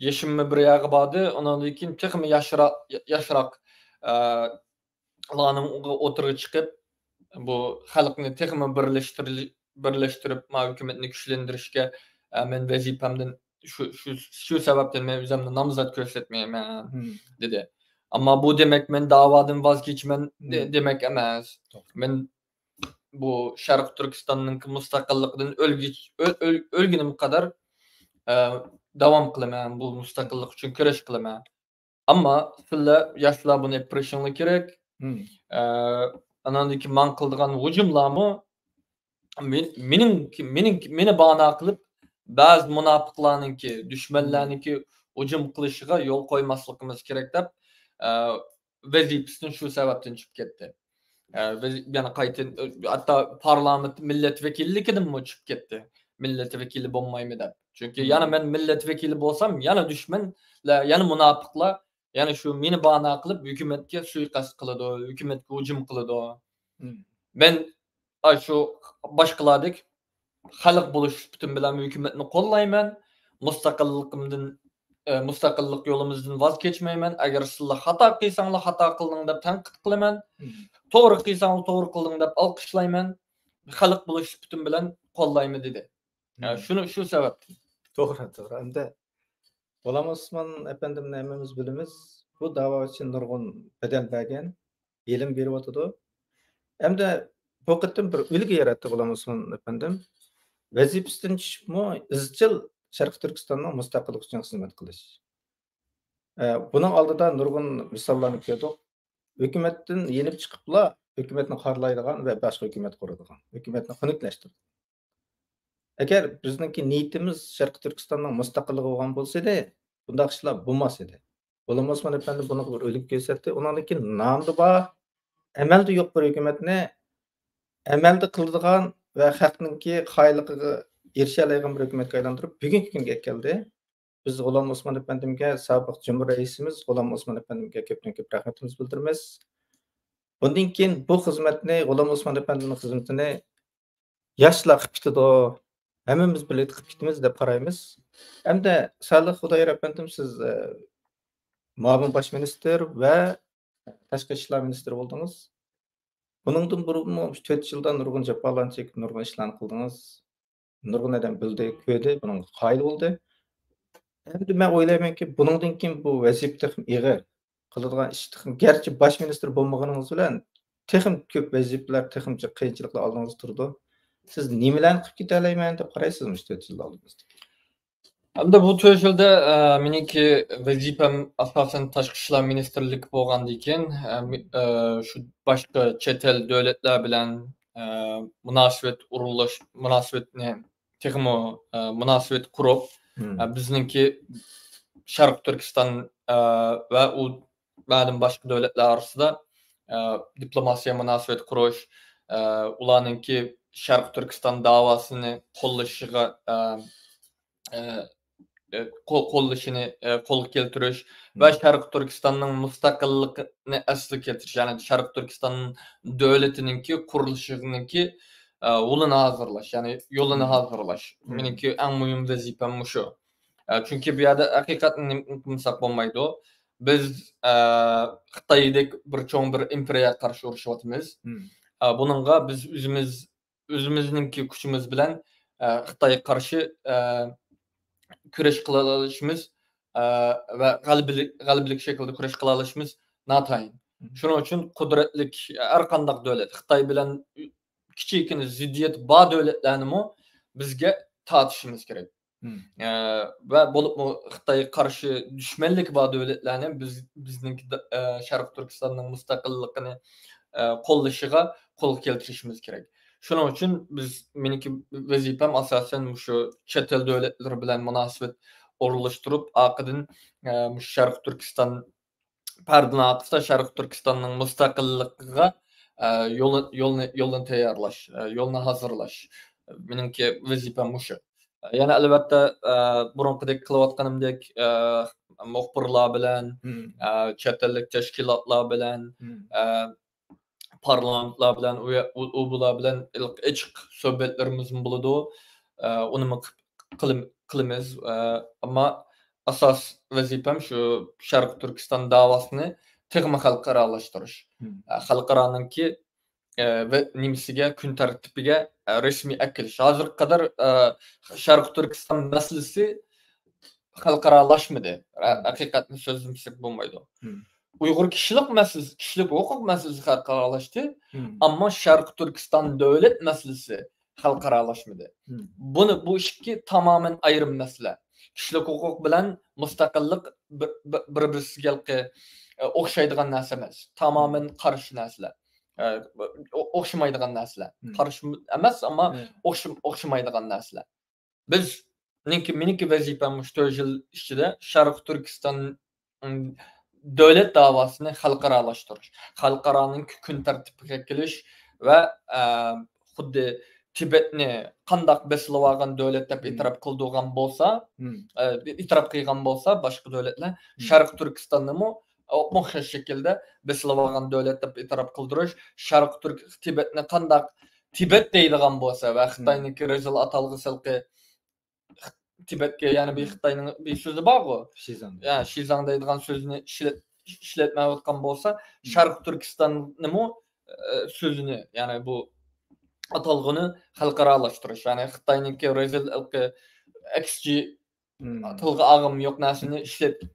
يېشىممۇ بىر يەرگە باردى. ئۇنىڭدىن كېيىن تېخىمۇ ياشراق، يا-، ياشراق، ئە، لارنىڭ ئوتتۇرىغا چىقىپ، بۇ خەلقنى تېخىمۇ بىرلەشتۈرۈ-، بىرلەشتۈرۈپ، ما ھۆكۈمەتنى كۈچلەندۈرۈشكە، ئە، مەن ۋەزىپەمدىن شۇ، شۇ، شۇ سەۋەبتىن مەن ئۆزۈمنى نامزات كۆرسەتمەيمەن، دېدى. ئەمما بۇ دېمەك مەن داۋادىن ۋاز كېچىمەن دېمەك ئەمەس. مەن بۇ شەرقىي تۈركىستاننىڭ مۇستەقىللىقىدىن ئۆلگۈچ-، ئۆل-، ئۆل-، ئۆلگىنىم قەدەر، ئە، داۋام قىلىمەن، بۇ مۇستەقىللىق ئۈچۈن كۈرەش قىلىمەن. ئەمما سىلەر ياشلار بۇنى ئېلىپ بېرىشىڭلار كېرەك. ئە، ئاناندىن كېيىن ماڭا قىلىدىغان ھۇجۇملارمۇ مېن-، مېنىڭ، مېنىڭ، مېنى بانا قىلىپ، بەزى مۇناپىقلارنىڭكى، دۈشمەنلەرنىڭكى ھۇجۇم قىلىشىغا يول قويماسلىقىمىز كېرەك دەپ، ئە، ۋەزىپىسىدىن شۇ سەۋەبتىن چۈشۈپ كەتتى. ئە، ۋەزى-، يەنە قايتىدىن، ھەتتا پارلامېنت مىللەت ۋەكىللىكىدىنمۇ چۈشۈپ كەتتى. مىللەت ۋەكىلى بولمايمەن دەپ. چۈنكى يەنە مەن مىللەت ۋەكىلى بولسام، يەنە دۈشمەنلەر، يەنە مۇناپىقلار، يەنە شۇ مېنى بانا قىلىپ، ھۆكۈمەتكە سۇيىقەست قىلىدۇ، ھۆكۈمەتكە ھۇجۇم قىلىدۇ. مەن ئاشۇ باشقىلاردەك خەلق بولۇش سۈپىتىم بىلەن ھۆكۈمەتنى قوللايمەن. مۇستەقىللىقىمدىن، ئە، مۇستەقىللىق يولىمىزدىن ۋاز كەچمەيمەن. ئەگەر سىلەر خاتا قىلساڭلار خاتا قىلدىڭ دەپ تەنقىد قىلىمەن. توغرا قىلساڭلار توغرا قىلدىڭ دەپ ئالقىشلايمەن. خەلق بولۇش سۈپىتىم بىلەن قوللايمەن، دېدى. ئە، شۇنى، شۇ سەۋەبتىن. توغرا، توغرا. ئەمدى غۇلام ئوسمان ئەپەندىمنى ھەممىمىز بىلىمىز. بۇ داۋا ئۈچۈن نۇرغۇن بەدەل بەرگەن، ھېلىمۇ بېرىۋاتىدۇ. ئەمدى بۇ قېتىم بىر ئۈلگە ياراتتى غۇلام ئوسمان ئەپەندىم. ۋەزىپىسىدىن چۈشۈپمۇ ئىزچىل شەرقىي تۈركىستاننىڭ مۇستەقىللىقى ئۈچۈن خىزمەت قىلىش. ئە، بۇنىڭ ئالدىدا نۇرغۇن مىساللارنى كۆردۇق. ھۆكۈمەتتىن يېنىپ چىقىپلا، ھۆكۈمەتنى خارلايدىغان ۋە باشقا ھۆكۈمەت قۇرىدىغان، ھۆكۈمەتنى خۇنۈكلەشتۈرىدىغان. ئەگەر بىزنىڭكى نىيىتىمىز شەرقىي تۈركىستاننىڭ مۇستەقىللىقى بولغان بولسىدى، بۇنداق ئىشلار بولماس ئىدى. غۇلام ئوسمان ئەپەندى بۇنىڭغا بىر ئۈلگە كۆرسەتتى. ئۇنىڭدىن كېيىن نامدا بار، ئەمەلدە يوق بىر ھۆكۈمەتنى ئەمەلدە قىلىدىغان ۋە خەقنىڭكى قايىللىقىغا ئېرىشەلەيدىغان بىر ھۆكۈمەتكە ئايلاندۇرۇپ، بۈگۈنكى كۈنگە ئەكەلدى. بىز غۇلام ئوسمان ئەپەندىمگە، سابىق جۇمھۇر رەئىسىمىز غۇلام ئوسمان ئەپەندىمگە كۆپتىن كۆپ رەھمىتىمىزنى بىلدۈرىمىز. بۇندىن كېيىن بۇ خىزمەتنى، غۇلام ئوسمان ئەپەندىمنىڭ خىزمىتىنى ياشلار قىلىپ كېتىدۇ، ھەممىمىز بىرلىكتە قىلىپ كېتىمىز دەپ قارايمىز. ئەمدى سالىھ خۇدايار ئەپەندىم، سىز، ئە، مۇئاۋىن باش مىنىستىر ۋە تاشقى ئىشلار مىنىستىرى بولدىڭىز. بۇنىڭدىن بۇرۇنمۇ مۇشۇ تۆت يىلدا نۇرغۇن جاپالارنى چېكىپ، نۇرغۇن ئىشلارنى قىلدىڭىز. نۇرغۇن ئادەم بىلدى، كۆردى، بۇنىڭغا قايىل بولدى. ئەمدى مەن ئويلايمەنكى، بۇنىڭدىن كېيىن بۇ ۋەزىپە تېخىمۇ ئېغىر. قىلىدىغان ئىش تېخىمۇ، گەرچە باش مىنىستىر بولمىغىنىڭىز بىلەن، تېخىمۇ كۆپ ۋەزىپىلەر، تېخىمۇ جىق قىيىنچىلىقلار ئالدىڭىزدا تۇرىدۇ. سىز نېمىلەرنى قىلىپ كېتەلەيمەن دەپ قارايسىز مۇشۇ تۆت يىل ئالدىمىزدا؟ ئەمدى بۇ تۆت يىلدا، ئە، مېنىڭكى ۋەزىپەم ئاساسەن تاشقى ئىشلار مىنىستىرلىكى بولغاندىن كېيىن، ئە، مى-، ئە، شۇ باشقا چەت ئەل دۆلەتلەر بىلەن، ئە، مۇناسىۋەت ئورۇنلاش، مۇناسىۋەتنى تېخىمۇ، ئە، مۇناسىۋەت قۇرۇپ، مم. ئە، بىزنىڭكى شەرقىي تۈركىستان، ئە، ۋە ئۇ مەلۇم باشقا دۆلەتلەر ئارىسىدا، ئە، دىپلوماتىيە مۇناسىۋەت قۇرۇش، ئە، ئۇلارنىڭكى شەرقىي تۈركىستان داۋاسىنى قوللىشىغا، ئە، ئە، ئە، قو-، قوللىشىنى، ئە، قولغا كەلتۈرۈش ۋە مم. شەرقىي تۈركىستاننىڭ مۇستەقىللىقىنى ئەسلىگە كەلتۈرۈش، يەنى شەرقىي تۈركىستان دۆلىتىنىڭكى قۇرۇلۇشىنىڭكى، ئە، يولىنى ھازىرلاش، يەنى يولىنى مم. ھازىرلاش. مم. مېنىڭكى ئەڭ مۇھىم ۋەزىپەم مۇشۇ. ئە، چۈنكى بۇ يەردە ھەقىقەتنى نېمە قىلمىساق بولمايدۇ. بىز، ئە، خىتايدەك بىر چوڭ بىر ئىمپېرىيەگە قارشى ئۇرۇشۇۋاتىمىز. مم. ئە، بۇنىڭغا بىز ئۆزىمىز، ئۆزىمىزنىڭكى كۈچىمىز بىلەن، ئە، خىتايغا قارشى، ئە، كۈرەش قىلالىشىمىز، ئە، ۋە غەلىبىلىك، غەلىبىلىك شەكىلدە كۈرەش قىلالىشىمىز ناتايىن. مم. شۇنىڭ ئۈچۈن قۇدرەتلىك ھەر قانداق دۆلەت، خىتاي بىلەن كىچىككىنە زىددىيەت بار دۆلەتلەرنىمۇ بىزگە تارتىشىمىز كېرەك. مم. ئە، ۋە بولۇپمۇ خىتايغا قارشى دۈشمەنلىكى بار دۆلەتلەرنى بىز، بىزنىڭكى دە-، ئە، شەرقىي تۈركىستاننىڭ مۇستەقىللىقىنى، ئە، قوللىشىغا قولغا كەلتۈرۈشىمىز كېرەك. شۇنىڭ ئۈچۈن بىز، مېنىڭكى ۋەزىپەم ئاساسەن مۇشۇ چەت ئەل دۆلەتلىرى بىلەن مۇناسىۋەت ئورۇنلاشتۇرۇپ، ئارقىدىن، ئە، مۇشۇ شەرقىي تۈركىستان پەردىنى ئارقىسىدا شەرقىي تۈركىستاننىڭ مۇستەقىللىقىغا، ئە، يولى-، يولنى، يولنى تەييارلاش، ئە، يولنى ھازىرلاش. مېنىڭكى ۋەزىپەم مۇشۇ. يەنە ئەلۋەتتە، ئە، بۇرۇنقىدەك قىلىۋاتقىنىمدەك، ئە، مۇخبىرلار بىلەن، مم. ئە، چەت ئەللىك تەشكىلاتلار بىلەن، مم. ئە، پارلامېنتلار بىلەن، ئۇ، ئۇ، ئۇ بۇلار بىلەن ئېچىق سۆھبەتلىرىمىزمۇ بولىدۇ. ئە، ئۇنىمۇ قىلىم-، قىلىمىز. ئە، ئەمما ئاساس ۋەزىپەم شۇ شەرقىي تۈركىستان داۋاسىنى تېخىمۇ خەلقئارالاشتۇرۇش. مم. ئە، خەلقئارانىڭكى، ئە، ۋە نېمىسىگە، كۈن تەرتىپىگە، ئە، رەسمىي ئەكېلىش. ھازىرغا قەدەر، ئە، شەرقىي تۈركىستان مەسىلىسى خەلقئارالاشمىدى. ھە-، مم. ھەقىقەتنى سۆزلىمىسەك بولمايدۇ. مم. ئۇيغۇر كىشىلىك مەسىلىسى، كىشىلىك ھوقۇق مەسىلىسى خەلقئارالاشتى. مم. ئەمما شەرقىي تۈركىستان دۆلەت مەسىلىسى خەلقئارالاشمىدى. مم. بۇنى، بۇ ئىككى تامامەن ئايرىم مەسىلە. كىشىلىك ھوقۇق بىلەن مۇستەقىللىق بىر، بىر، بىر-، بىرسىگە ھېلىقى، ئە، ئوخشايدىغان نەرسە ئەمەس. تامامەن مم. قارشى نەرسىلەر. ئە، ئو-، ئوخشىمايدىغان نەرسىلەر. مم. قارشى ئەمەس، ئەمما مم. ئوخشىم-، ئوخشىمايدىغان نەرسىلەر. بىز، مېنىڭكى، مېنىڭكى ۋەزىپەم مۇشۇ تۆت يىل ئىچىدە شەرقىي تۈركىستان، ئىم، دۆلەت داۋاسىنى خەلقئارالاشتۇرۇش، خەلقئارانىڭ كۈن تەرتىپىگە كېلىش ۋە، ئە، خۇددى تىبەتنى قانداق بېسىلىۋالغان دۆلەت دەپ مم. ئېتىراپ قىلىدىغان بولسا، مم. ئە، ئېتىراپ قىلغان بولسا باشقا دۆلەتلەر، مم. شەرقىي تۈركىستاننىمۇ ئوخشاش شەكىلدە بېسىلىۋالغان دۆلەت دەپ ئېتىراپ قىلدۇرۇش، شەرقىي تۈرك، تىبەتنى قانداق تىبەت دەيدىغان بولسا ۋە مم. خىتاينىڭكى رەزىل ئاتالغۇسى ھېلىقى تىبەتكە، يەنە بىر مم. خىتاينىڭ بىر سۆزى بارغۇ. شىزاڭ. يا، شىزاڭ دەيدىغان سۆزنى ئىشلەت-، ئىشلەتمەيۋاتقان بولسا، مم. شەرقىي تۈركىستاننىمۇ، ئە، سۆزىنى، يەنى بۇ ئاتالغۇنى خەلقئارالاشتۇرۇش، يەنى خىتاينىڭكى رەزىل ھېلىقى ئېكس جى مم. تىلغا ئالغۇم يوق نەرسىنى ئىشلەت-،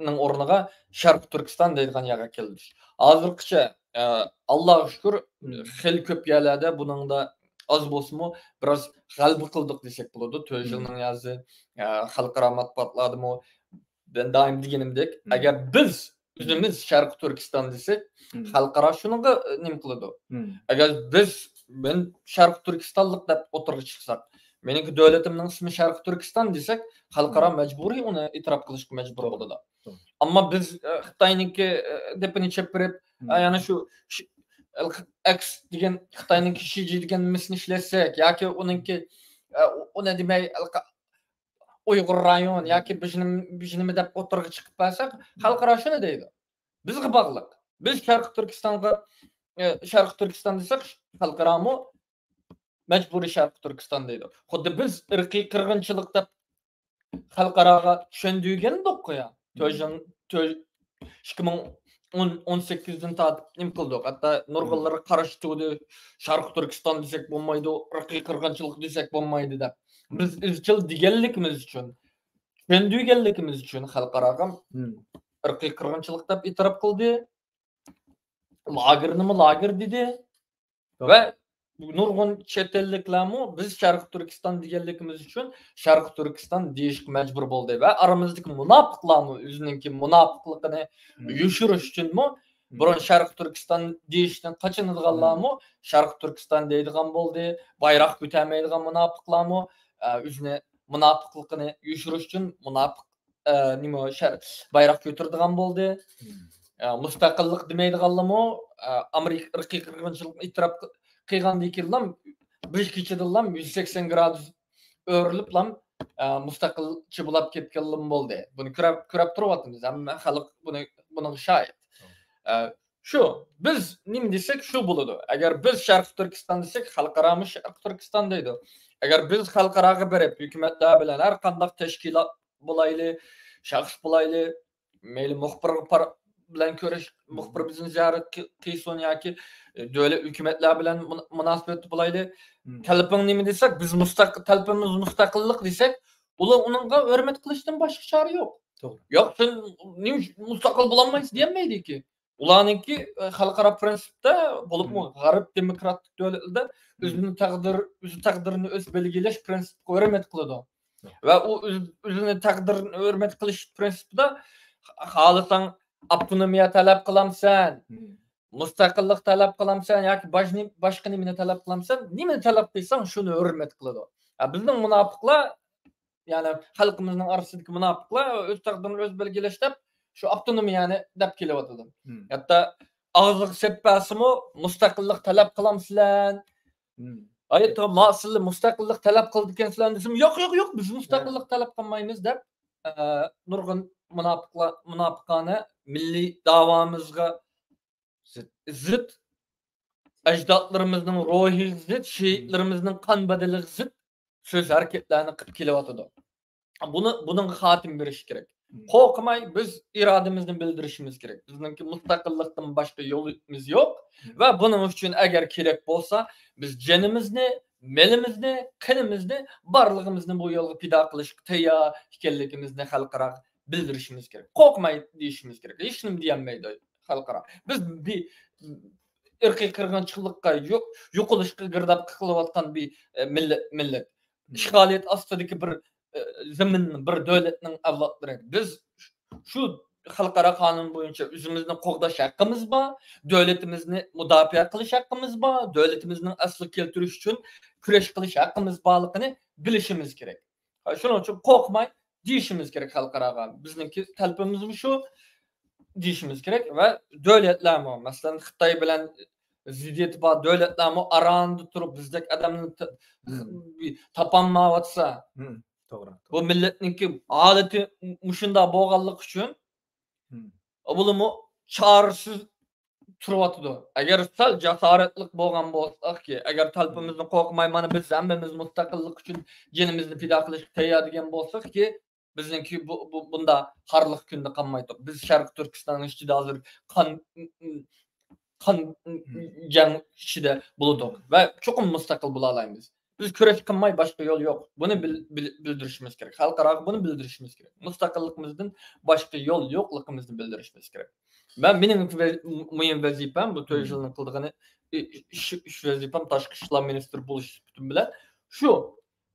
نىڭ ئورنىغا شەرقىي تۈركىستان دەيدىغان يەرگە كەلدى. ھازىرغىچە، ئە، ئاللاغا شۈكۈر، مم. خېلى كۆپ يەرلەردە بۇنىڭدا ئاز بولسىمۇ بىراز غەلىبە قىلدۇق دېسەك بولىدۇ. تۆت مم. يىلنىڭ يازى، ئە، خەلقئارا مەتبۇئاتلاردىمۇ مەن دائىم دېگىنىمدەك، مم. ئەگەر بىز مم. ئۆزىمىز شەرقىي تۈركىستان دېسەك، مم. خەلقئارا شۇنىڭغا، ئە، نېمە قىلىدۇ؟ مم. ئەگەر بىز، مەن شەرقىي تۈركىستانلىق دەپ ئوتتۇرىغا چىقساق، مېنىڭكى دۆلىتىمنىڭ ئىسمى شەرقىي تۈركىستان دېسەك، خەلقئارا مم. مەجبۇرىي ئۇنى ئېتىراپ قىلىشقا مەجبۇر توغرا. بولىدۇ. توغرا. ئەمما بىز، ئە، خىتاينىڭكى، ئە، دېپىنى چېپىرىپ، مم. ئە، يەنە شۇ، شۇ، ئەكس دېگەن، خىتاينىڭكى شىجى دېگەن نېمىسىنى ئىشلەتسەك ياكى ئۇنىڭكى، ئە، ئۇ-، ئۇنى دېمەي، ئۇيغۇر رايون ياكى بىژنىم-، بىژنىمى دەپ ئوتتۇرىغا چىقىپ بەرسەك، خەلقئارا شۇنى دەيدۇ. بىزگە باغلىق. بىز شەرقىي تۈركىستانغا، ئە، شەرقىي تۈركىستان دېسەك، خەلقئارامۇ مەجبۇرىي شەرقىي تۈركىستان دەيدۇ. خۇددى بىز ئىرقىي قىرغىنچىلىق دەپ خەلقئاراغا چۈشەندۈرگەندۇققۇ يا. تۆژىڭ-، تۆ-، ئىككى مىڭ ئون، ئون سەككىزدىن تارتىپ نېمە قىلدۇق؟ ھەتتا نۇرغۇنلىرى قارشى تۇردى. شەرقىي تۈركىستان دېسەك بولمايدۇ، ئىرقىي قىرغىنچىلىق دېسەك بولمايدۇ دەپ. بىز ئىزچىل دېگەنلىكىمىز ئۈچۈن، چۈشەندۈرگەنلىكىمىز ئۈچۈن خەلقئاراغا ئىرقىي قىرغىنچىلىق دەپ ئېتىراپ قىلدى. لاگېرنىمۇ لاگېر دېدى. ۋە نۇرغۇن چەت ئەللىكلەرمۇ بىز شەرقىي تۈركىستان دېگەنلىكىمىز ئۈچۈن شەرقىي تۈركىستان دېيىشكە مەجبۇر بولدى. ۋە ئارىمىزدىكى مۇناپىقلارمۇ ئۆزىنىڭكى مۇناپىقلىقىنى يوشۇرۇش ئۈچۈنمۇ بۇرۇن شەرقىي تۈركىستان دېيىشتىن قاچىنىدىغانلارمۇ شەرقىي تۈركىستان دەيدىغان بولدى. بايراق كۆتەرمەيدىغان مۇناپىقلارمۇ، ئە، ئۆزىنى مۇناپىقلىقىنى يوشۇرۇش ئۈچۈن مۇناپىق، ئە، نېمە، شەر-، بايراق كۆتۈرىدىغان بولدى. ئە، مۇستەقىللىق دېمەيدىغانلارمۇ، ئە، ئامېرىكا ئىرقىي قىرغىنچىلىقنى ئېتىراپ قىلغاندىن كېيىنلا بىر كېچىدىنلا يۈز سەكسەن گرادۇس ئۆرۈلۈپلا، ئە، مۇستەقىلچى بولاپ كەتكەنلىمۇ بولدى. بۇنى كۆرۈپ، كۆرۈپ تۇرۇۋاتىمىز. ھەممە خەلق بۇنى، بۇنىڭغا شاھىت. ئە، شۇ، بىز نېمە دېسەك، شۇ بولىدۇ. ئەگەر بىز شەرقىي تۈركىستان دېسەك، خەلقئارامۇ شەرقىي تۈركىستان دەيدۇ. ئەگەر بىز خەلقئاراغا بېرىپ، ھۆكۈمەتلەر بىلەن، ھەر قانداق تەشكىلات بولايلى، شەخس بولايلى، مەيلى مۇخبىر بار-، بىلەن كۆرۈش، مۇخبىر بىزنى زىيارەت قى-، قىلسۇن ياكى، ئە، دۆلەت، ھۆكۈمەتلەر بىلەن مۇن-، مۇناسىۋەتتە بولايلى. تەلىپىڭ نېمە دېسەك، بىز مۇستەق-، تەلىپىمىز مۇستەقىللىق دېسەك، ئۇلار ئۇنىڭغا ھۆرمەت قىلىشتىن باشقا چارە يوق. توغرا. ياق، سەن نېمە ئۈچۈن مۇستەقىل بولالمايسەن دېيەلمەيدىكى. ئۇلارنىڭكى، ئە، خەلقئارا پرىنسىپتا، بولۇپمۇ غەرب دېموكراتىك دۆلەتلىرىدە ئۆزىنىڭ تەقدىر، ئۆز تەقدىرىنى ئۆزى بەلگىلەش پرىنسىپىغا ھۆرمەت قىلىدۇ. ۋە ئۇ ئۆز-، ئۆزىنىڭ تەقدىرىنى ھۆرمەت قىلىش پرىنسىپىدا خالىساڭ ئاپتونومىيە تەلەپ قىلامسەن، مۇستەقىللىق تەلەپ قىلامسەن ياكى باش-، باشقا نېمىنى تەلەپ قىلامسەن، نېمىنى تەلەپ قىلساڭ شۇنى ھۆرمەت قىلىدۇ. ھە، بىزنىڭ مۇناپىقلار، يەنى خەلقىمىزنىڭ ئارىسىدىكى مۇناپىقلار ئۆز تەقدىرىنى ئۆزى بەلگىلەش دەپ شۇ ئاپتونومىيەنى دەپ كېلىۋاتىدۇ. ھەتتا ئاغزىغا سېلىپ بەرسىمۇ مۇستەقىللىق تەلەپ قىلامسىلەر؟ ھايات، ما سىلەر مۇستەقىللىق تەلەپ قىلىدىكەنسىلەر دېسىمۇ، ياق، ياق، ياق، بىز مۇستەقىللىق تەلەپ قىلمايمىز دەپ، ئە، نۇرغۇن مۇناپىقلار، مۇناپىقانە مىللىي داۋامىزغا زىت، زىت، ئەجدادلىرىمىزنىڭ روھىغا زىت، شېھىتلىرىمىزنىڭ قان بەدىلىگە زىت سۆز ھەرىكەتلەرنى قىلىپ كېلىۋاتىدۇ. بۇنى، بۇنىڭغا خاتىمە بېرىش كېرەك. قورقماي بىز ئىرادىمىزنى بىلدۈرۈشىمىز كېرەك. بىزنىڭكى مۇستەقىللىقتىن باشقا يولىمىز يوق. ۋە بۇنىڭ ئۈچۈن ئەگەر كېرەك بولسا، بىز جېنىمىزنى، مېلىمىزنى، قېنىمىزنى، بارلىقىمىزنى بۇ يولغا پىدا قىلىشقا تەييار ئىكەنلىكىمىزنى خەلقئاراغا بىلدۈرۈشىمىز كېرەك. قورقماي دېيىشىمىز كېرەك. ھېچنېمە دېيەلمەيدۇ خەلقئارا. بىز بىر ئىرقىي قىرغىنچىلىققا، يو-، يوقىلىشقا گىرداب قىلىۋاتقان بىر، ئە، مىللەت، مىللەت. ئىشغالىيەت ئاستىدىكى بىر، ئە، زېمىن، بىر دۆلەتنىڭ ئەۋلادلىرى. بىز شۇ خەلقئارا قانۇن بويىچە ئۆزىمىزنى قوغداش ھەققىمىز بار، دۆلىتىمىزنى مۇداپىئە قىلىش ھەققىمىز بار، دۆلىتىمىزنىڭ ئەسلىگە كەلتۈرۈش ئۈچۈن كۈرەش قىلىش ھەققىمىز بارلىقىنى بىلىشىمىز كېرەك. شۇنىڭ ئۈچۈن قورقماي دېيىشىمىز كېرەك خەلقئاراغا. بىزنىڭكى تەلىپىمىزمۇ شۇ دېيىشىمىز كېرەك ۋە دۆلەتلەرمۇ، مەسىلەن، خىتاي بىلەن زىددىيىتى بار دۆلەتلەرمۇ ئاراندا تۇرۇپ بىزدەك ئادەمنى ت-، تاپالمايۋاتسا، توغرا، بۇ مىللەتنىڭكى ھالىتى مۇشۇنداق بولغانلىقى ئۈچۈن، بۇلارمۇ چارىسىز تۇرۇۋاتىدۇ. ئەگەر سەل جاسارەتلىك بولغان بولساقكى، ئەگەر تەلىپىمىزنى قورقماي، مانا بىز ھەممىمىز مۇستەقىللىق ئۈچۈن جېنىمىزنى پىدا قىلىشقا تەييار دېگەن بولساقكى، بىزنىڭكى بۇ، بۇ، بۇنداق خارلىق كۈندە قالمايتتۇق. بىز شەرقىي تۈركىستاننىڭ ئىچىدە ھازىر قان، قان جەڭ ئىچىدە بولىدۇق ۋە چوقۇم مۇستەقىل بولالايمىز. بىز كۈرەش قىلماي باشقا يول يوق. بۇنى بىل-، بىل-، بىلدۈرۈشىمىز كېرەك. خەلقئاراغا بۇنى بىلدۈرۈشىمىز كېرەك. مۇستەقىللىقىمىزدىن باشقا يول يوقلۇقىمىزنى بىلدۈرۈشىمىز كېرەك. مەن، مېنىڭ ۋە-، مۇھىم ۋەزىپەم، بۇ تۆت يىلنىڭ قىلىدىغىنى، ئىش، ئىش ۋەزىپەم تاشقى ئىشلار مىنىستىرى بولۇش سۈپىتىم بىلەن شۇ،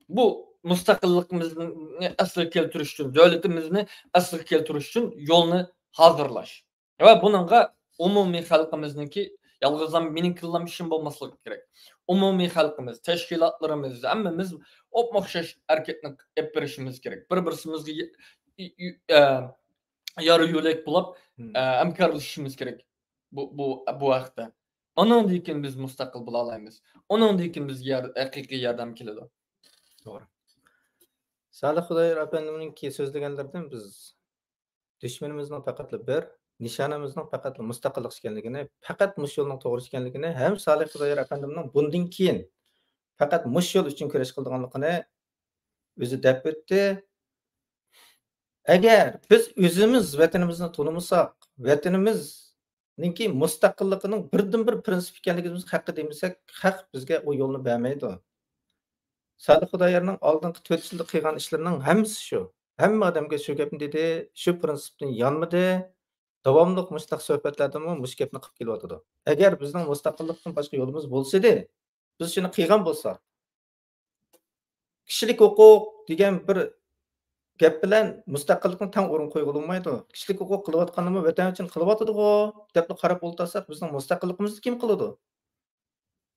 بۇ مۇستەقىللىقىمىزنى ئەسلىگە كەلتۈرۈش ئۈچۈن، دۆلىتىمىزنى ئەسلىگە كەلتۈرۈش ئۈچۈن يولنى ھازىرلاش. ۋە بۇنىڭغا ئومۇمىي خەلقىمىزنىڭكى، يالغۇزلا مېنىڭكىلا ئىشىم بولماسلىقى كېرەك. ئومۇمىي خەلقىمىز، تەشكىلاتلىرىمىز، ھەممىمىز ئوپمۇ ئوخشاش ھەرىكەتنى ئېلىپ بېرىشىمىز كېرەك. بىر-، بىرسىمىزگە ي-، ي-، ي-، ئە، يار يۆلەك بولۇپ، ئە، ھەمكارلىشىشىمىز كېرەك بۇ، بۇ، بۇ ھەقتە. ئۇنىڭدىن كېيىن بىز مۇستەقىل بولالايمىز. ئۇنىڭدىن كېيىن بىزگە يار-، ھەقىقىي ياردەم كېلىدۇ. توغرا. سالىھ خۇدايار ئەپەندىمنىڭكى سۆزلىگەنلىرىدىن بىز دۈشمىنىمىزنىڭ پەقەتلا بىر، نىشانىمىزنىڭ پەقەتلا مۇستەقىللىق ئىكەنلىكىنى، پەقەت مۇشۇ يولنىڭ توغرا ئىكەنلىكىنى ھەم سالىھ خۇدايار ئەپەندىمنىڭ بۇندىن كېيىن پەقەت مۇشۇ يول ئۈچۈن كۈرەش قىلىدىغانلىقىنى ئۆزى دەپ ئۆتتى. ئەگەر بىز ئۆزىمىز ۋەتىنىمىزنى تونۇمىساق، ۋەتىنىمىزنىڭكى مۇستەقىللىقىنىڭ بىردىنبىر پىرىنسىپ ئىكەنلىكىمىزنى ھەققە دېمىسەك، خەق بىزگە ئۇ يولنى بەرمەيدۇ. سالىھ خۇدايارنىڭ ئالدىنقى تۆت يىلدا قىلغان ئىشلىرىنىڭ ھەممىسى شۇ. ھەممە ئادەمگە شۇ گەپنى دېدى، شۇ پىرىنسىپتىن يانمىدى. داۋاملىق مۇشۇنداق سۆھبەتلەردىمۇ مۇشۇ گەپنى قىلىپ كېلىۋاتىدۇ. ئەگەر بىزنىڭ مۇستەقىللىقتىن باشقا يولىمىز بولسىدى، بىز شۇنى قىلغان بولساق، كىشىلىك ھوقۇق دېگەن بىر گەپ بىلەن مۇستەقىللىقنى تەڭ ئورۇنغا قويغىلى بولمايدۇ. كىشىلىك ھوقۇق قىلىۋاتقاندىمۇ ۋەتەن ئۈچۈن قىلىۋاتىدىغۇ دەپلا قاراپ ئولتۇرساق، بىزنىڭ مۇستەقىللىقىمىزنى كىم قىلىدۇ؟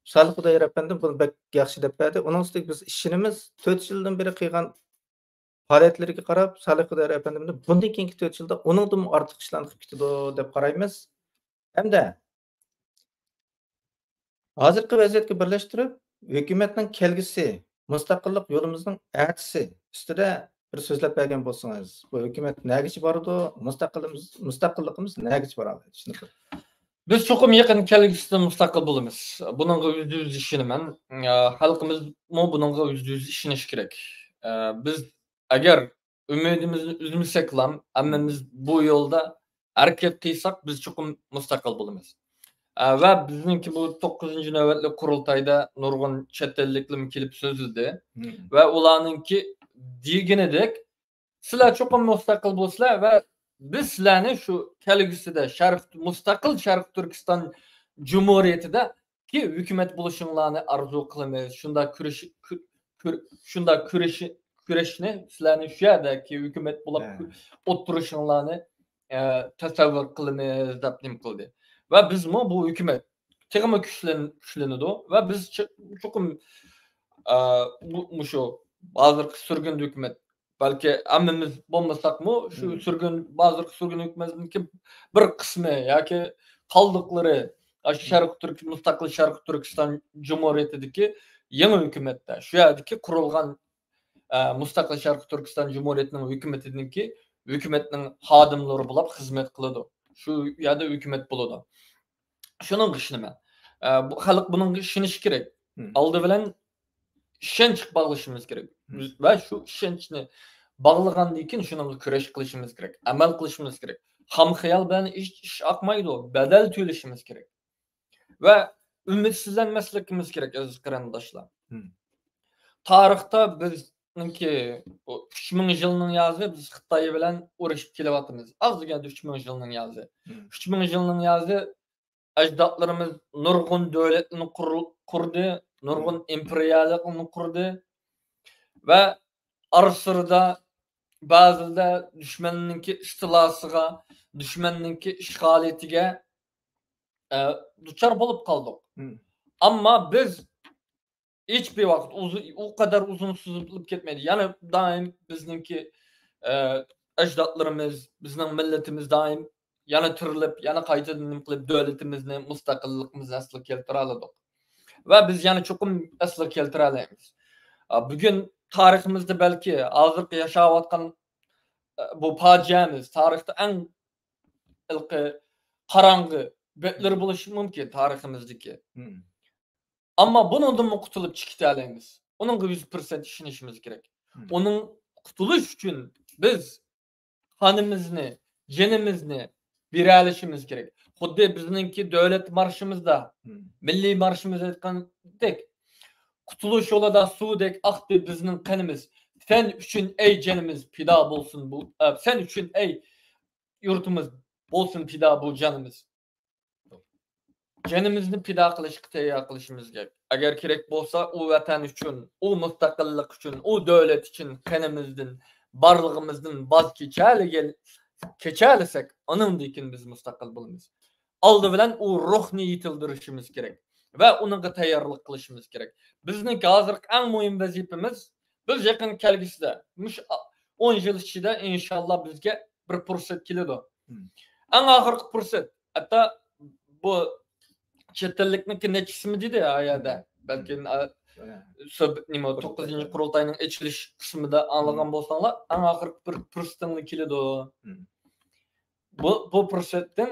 سالىھ خۇدايار ئەپەندىم بۇنى بەك ياخشى دەپ بەردى. ئۇنىڭ ئۈستىگە بىز ئىشىنىمىز، تۆت يىلدىن بېرى قىلغان پائالىيەتلىرىگە قاراپ، سالىھ خۇدايار ئەپەندىمدىن بۇندىن كېيىنكى تۆت يىلدا ئۇنىڭدىنمۇ ئارتۇق ئىشلارنى قىلىپ كېتىدۇ دەپ قارايمىز. ھەمدە ھازىرقى ۋەزىيەتكە بىرلەشتۈرۈپ، ھۆكۈمەتنىڭ كەلگۈسى، مۇستەقىللىق يولىمىزنىڭ ئەتىسى ئۈستىدە بىر سۆزلەپ بەرگەن بولسىڭىز، بۇ ھۆكۈمەت نەگىچە بارىدۇ؟ مۇستەقىلىمىز، مۇستەقىللىقىمىز نەگىچە بارالايدۇ؟ شۇنى بىر بىز چوقۇم يېقىن كەلگۈسىدە مۇستەقىل بولىمىز. بۇنىڭغا يۈزدە يۈز ئىشىنىمەن. ئە، خەلقىمىزمۇ بۇنىڭغا يۈزدە يۈز ئىشىنىشى كېرەك. ئە، بىز ئەگەر ئۈمىدىمىزنى ئۈزمىسەكلا، ھەممىمىز بۇ يولدا ھەرىكەت قىلساق، بىز چوقۇم مۇستەقىل بولىمىز. ئە، ۋە بىزنىڭكى بۇ توققۇزىنچى نۆۋەتلىك قۇرۇلتايدا نۇرغۇن چەت ئەللىكلەرمۇ كېلىپ سۆزلىدى. ۋە ئۇلارنىڭكى دېگىنىدەك، سىلەر چوقۇم مۇستەقىل بولىسىلەر ۋە بىز سىلەرنى شۇ كەلگۈسىدە شەرق، مۇستەقىل شەرقىي تۈركىستان جۇمھۇرىيىتىدىكى ھۆكۈمەت بولۇشۇڭلارنى ئارزۇ قىلىمىز. شۇنداق كۈرىشى، كۈ-، كۈر-، شۇنداق كۈرىشى، كۈرەشنى سىلەرنى شۇ يەردىكى ھۆكۈمەت بولۇپ ئولتۇرۇشۇڭلارنى، ئە، تەسەۋۋۇر قىلىمىز دەپ نېمە قىلدى. ۋە بىزمۇ بۇ ھۆكۈمەت تېخىمۇ كۈچلەن-، كۈچلىنىدۇ. ۋە بىز چى-، چوقۇم، ئە، بۇ، مۇشۇ ھازىرقى سۈرگۈندە ھۆكۈمەت بەلكى ھەممىمىز بولمىساقمۇ، شۇ سۈرگۈن، ھازىرقى سۈرگۈن ھۆكۈمەتنىڭكى بىر قىسمى ياكى قالدۇقلىرى، ئاشۇ شەرقىي تۈرك-، مۇستەقىل شەرقىي تۈركىستان جۇمھۇرىيىتىدىكى يېڭى ھۆكۈمەتتە، شۇ يەردىكى قۇرۇلغان، ئە، مۇستەقىل شەرقىي تۈركىستان جۇمھۇرىيىتىنىڭ ھۆكۈمىتىدىكى ھۆكۈمەتنىڭ خادىملىرى بولۇپ خىزمەت قىلىدۇ. شۇ يەردە ھۆكۈمەت بولىدۇ. شۇنىڭغا ئىشىنىمەن. ئە، بۇ خەلق بۇنىڭغا ئىشىنىشى كېرەك. ئالدى بىلەن ئىشەنچ باغلىشىمىز كېرەك. ۋە شۇ ئىشەنچنى باغلىغاندىن كېيىن شۇنىڭغا كۈرەش قىلىشىمىز كېرەك، ئەمەل قىلىشىمىز كېرەك. خام خىيال بىلەن ئىش، ئىش ئاقمايدۇ، بەدەل تۆلىشىمىز كېرەك. ۋە ئۈمىدسىزلەنمەسلىكىمىز كېرەك، ئەزىز قېرىنداشلار. تارىختا بىزنىڭكى بۇ ئۈچ مىڭ يىلنىڭ يازى بىز خىتاي بىلەن ئۇرۇشۇپ كېلىۋاتىمىز. ئاز دېگەندە ئۈچ مىڭ يىلنىڭ يازى. ئۈچ مىڭ يىلنىڭ يازى ئەجدادلىرىمىز نۇرغۇن دۆلەتنى قۇر-، قۇردى، نۇرغۇن ئىمپېرىيەلەرنى قۇردى ۋە ئارىسىدا بەزىدە دۈشمەننىڭكى ئىستىلاسىغا، دۈشمەننىڭكى ئىشغالىيىتىگە، ئە، دۇچار بولۇپ قالدۇق. ئەمما بىز ھېچبىر ۋاقىت ئۇزۇن، ئۇ قەدەر ئۇزۇن سوزۇلۇپ كەتمەيدۇ. يەنە دائىم بىزنىڭكى، ئە، ئەجدادلىرىمىز، بىزنىڭ مىللىتىمىز دائىم يەنە تىرىلىپ، يەنە قايتىدىن نېمە قىلىپ، دۆلىتىمىزنى، مۇستەقىللىقىمىزنى ئەسلىگە كەلتۈرەلىدۇق. ۋە بىز يەنە چوقۇم ئەسلىگە كەلتۈرەلەيمىز. ئا، بۈگۈن تارىخىمىزدا بەلكى ھازىرقى ياشاۋاتقان، ئە، بۇ پاجىئەمىز تارىختا ئەڭ ھېلىقى قاراڭغۇ بەتلىرى بولۇشى مۇمكىن تارىخىمىزدىكى. ئەمما بۇنىڭدىنمۇ قۇتۇلۇپ چىقىتالايمىز. ئۇنىڭغا يۈز پىرسەنت ئىشىنىشىمىز كېرەك. ئۇنىڭ قۇتۇلۇش ئۈچۈن بىز قانىمىزنى، جېنىمىزنى بېرەلىشىمىز كېرەك. خۇددى بىزنىڭكى دۆلەت مارشىمىزدا، مىللىي مارشىمىز ئېيتقاندەك، قۇتۇلۇش يولىدا سۇدەك ئاقتى بىزنىڭ قېنىمىز. سەن ئۈچۈن ئەي جېنىمىز پىدا بولسۇن بۇ، ئە، سەن ئۈچۈن ئەي يۇرتىمىز بولسۇن پىدا بۇ جانىمىز. جېنىمىزنى پىدا قىلىشقا تەييار قىلىشىمىز كېرەك. ئەگەر كېرەك بولسا، ئۇ ۋەتەن ئۈچۈن، ئۇ مۇستەقىللىق ئۈچۈن، ئۇ دۆلەت ئۈچۈن قېنىمىزدىن، بارلىقىمىزدىن ۋاز كېچەلىگەن-، كېچەلىسەك، ئانىڭدىن كېيىن بىز مۇستەقىل بولىمىز. ئالدى بىلەن ئۇ روھنى يېتىلدۈرۈشىمىز كېرەك ۋە ئۇنىڭغا تەييارلىق قىلىشىمىز كېرەك. بىزنىڭكى ھازىرقى ئەڭ مۇھىم ۋەزىپىمىز، بىز يېقىن كەلگۈسىدە، مۇشۇ ئون يىل ئىچىدە، ئىنشاللا، بىزگە بىر پۇرسەت كېلىدۇ. ئەڭ ئاخىرقى پۇرسەت. ھەتتا بۇ چەت ئەللىكنىڭكى نەچچىسىمۇ دېدى ئا يەردە. بەلكىم، ئا، سۆھبەت، نېمە، توققۇزىنچى قۇرۇلتاينىڭ ئېچىلىش قىسمىدا ئاڭلىغان بولساڭلار، ئەڭ ئاخىرقى بىر پۇرسىتىڭلار كېلىدۇ. بۇ، بۇ پۇرسەتتىن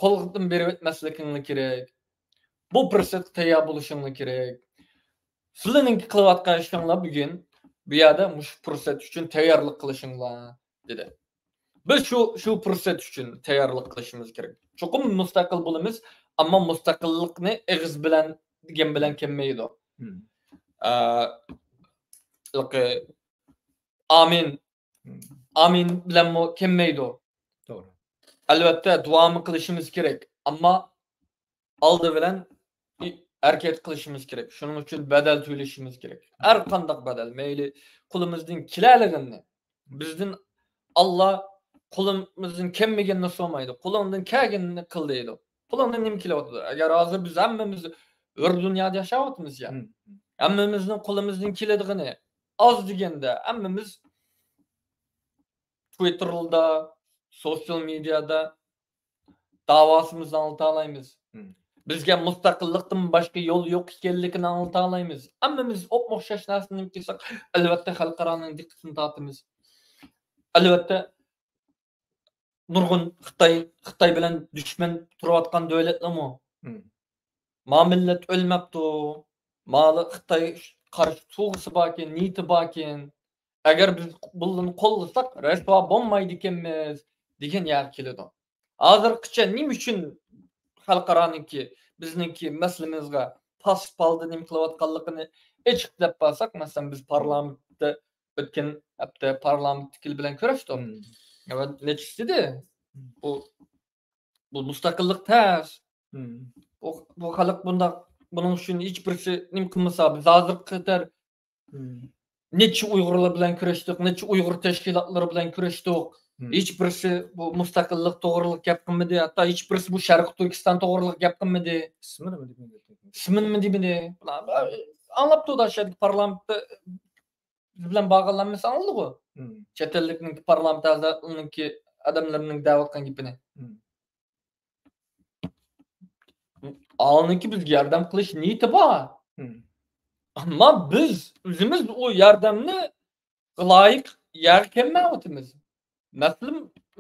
قولدىن بېرىۋەتمەسلىكىڭلار كېرەك. بۇ پۇرسەتكە تەييار بولۇشۇڭلار كېرەك. سىلەرنىڭكى قىلىۋاتقان ئىشىڭلار بۈگۈن بۇ يەردە مۇشۇ پۇرسەت ئۈچۈن تەييارلىق قىلىشىڭلار، دېدى. بىز شۇ، شۇ پۇرسەت ئۈچۈن تەييارلىق قىلىشىمىز كېرەك. چوقۇم مۇستەقىل بولىمىز، ئەمما مۇستەقىللىقنى ئېغىز بىلەن، دېگەن بىلەن كەلمەيدۇ. ئە، ئامىن، ئامىن بىلەنمۇ كەلمەيدۇ. توغرا. ئەلۋەتتە، دۇئامۇ قىلىشىمىز كېرەك، ئەمما ئالدى بىلەن ھەرىكەت قىلىشىمىز كېرەك. شۇنىڭ ئۈچۈن بەدەل تۆلىشىمىز كېرەك. ھەر قانداق بەدەل، مەيلى قولىمىزدىن كېلەلىگىنىنى، بىزدىن ئاللا قولىمىزدىن كەلمىگىنىنى سورىمايدۇ. قولۇڭدىن كەلگىنىنى قىل دەيدۇ. قولۇڭدىن نېمە كېلىۋاتىدۇ؟ ئەگەر ھازىر بىز ھەممىمىز ھۆر دۇنيادا ياشاۋاتىمىز يا. ھەممىمىزنىڭ قولىمىزدىن كېلىدىغىنى ئاز دېگەندە ھەممىمىز تىۋىتتېردا، سوشيال مېدىيادا داۋاسىمىزنى ئاڭلىتالايمىز. بىزگە مۇستەقىللىقتىن باشقا يول يوق ئىكەنلىكىنى ئاڭلىتالايمىز. ھەممىمىز ئوپمۇ ئوخشاش نەرسىنى قىلساق، ئەلۋەتتە خەلقئارانىڭ دىققىتىنى تارتىمىز. ئەلۋەتتە نۇرغۇن خىتاي، خىتاي بىلەن دۈشمەن تۇرۇۋاتقان دۆلەتلەرمۇ. ما مىللەت ئۆلمەپتۇ، مالا خىتاي قارشى تۇغىسى باركەن، نىيىتى باركەن. ئەگەر بىز بۇلارنى قوللىساق، رەسۋا بولمايدىكەنمىز، دېگەن يەرگە كېلىدۇ. ھازىرغىچە نېمە ئۈچۈن خەلقئارانىڭكى، بىزنىڭكى مەسىلىمىزگە پاسسىپ ھالدا نېمە قىلىۋاتقانلىقىنى ئېچىق دەپ بارساق، مەسىلەن، بىز پارلامېنتتا ئۆتكەن ھەپتە پارلامېنتتىكىلەر بىلەن كۆرۈشتۇق. ۋە نەچچىسى دېدى، بۇ، بۇ مۇستەقىللىق تەس. بۇ، بۇ خەلق بۇنداق، بۇنىڭ ئۈچۈن ھېچ بىرسى نېمە قىلمىسا، بىز ھازىرغا قەدەر نەچچە ئۇيغۇرلار بىلەن كۆرۈشتۇق، نەچچە ئۇيغۇر تەشكىلاتلىرى بىلەن كۆرۈشتۇق. ھېچ بىرسى بۇ مۇستەقىللىق توغرىلىق گەپ قىلمىدى، ھەتتا ھېچ بىرسى بۇ شەرقىي تۈركىستان توغرىلىق گەپ قىلمىدى. ئىسمىنىمۇ دېمىدى. ئىسمىنىمۇ دېمىدى. ئاڭلاپتۇ دا، شەدىك پارلامېنتتا بىز بىلەن بارغانلار ھەممىسى ئاڭلىدىغۇ. چەت ئەللىكنىڭكى پارلامېنت ئەزالىرىنىڭكى ئادەملىرىنىڭ دەۋاتقان گېپىنى. ئالنىڭكى بىزگە ياردەم قىلىش نىيىتى بار. ئەمما بىز ئۆزىمىز ئۇ ياردەمنى لايىق يەرگە كەلمەيۋاتىمىز. مەسىلە،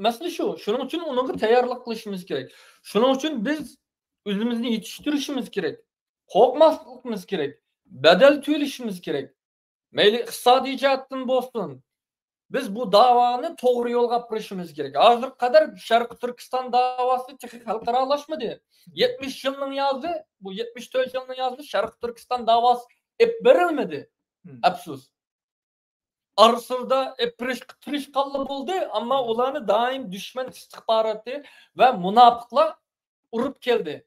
مەسىلە شۇ. شۇنىڭ ئۈچۈن ئۇنىڭغا تەييارلىق قىلىشىمىز كېرەك. شۇنىڭ ئۈچۈن بىز ئۆزىمىزنى يېتىشتۈرۈشىمىز كېرەك. قورقماسلىقىمىز كېرەك. بەدەل تۆلىشىمىز كېرەك. مەيلى ئىقتىسادىي جەھەتتىن بولسۇن. بىز بۇ داۋانى توغرا يولغا ئاپىرىشىمىز كېرەك. ھازىرغا قەدەر شەرقىي تۈركىستان داۋاسى تېخى خەلقئارالاشمىدى. يەتمىش يىلنىڭ يازى، بۇ يەتمىش تۆت يىلنىڭ يازى شەرقىي تۈركىستان داۋاسى ئېلىپ بېرىلمىدى. ئەپسۇس. ئارىسىدا ئېلىپ بېرىشقا تىرىشقانلار بولدى، ئەمما ئۇلارنى دائىم دۈشمەن ئىستىخباراتى ۋە مۇناپىقلار ئۇرۇپ كەلدى.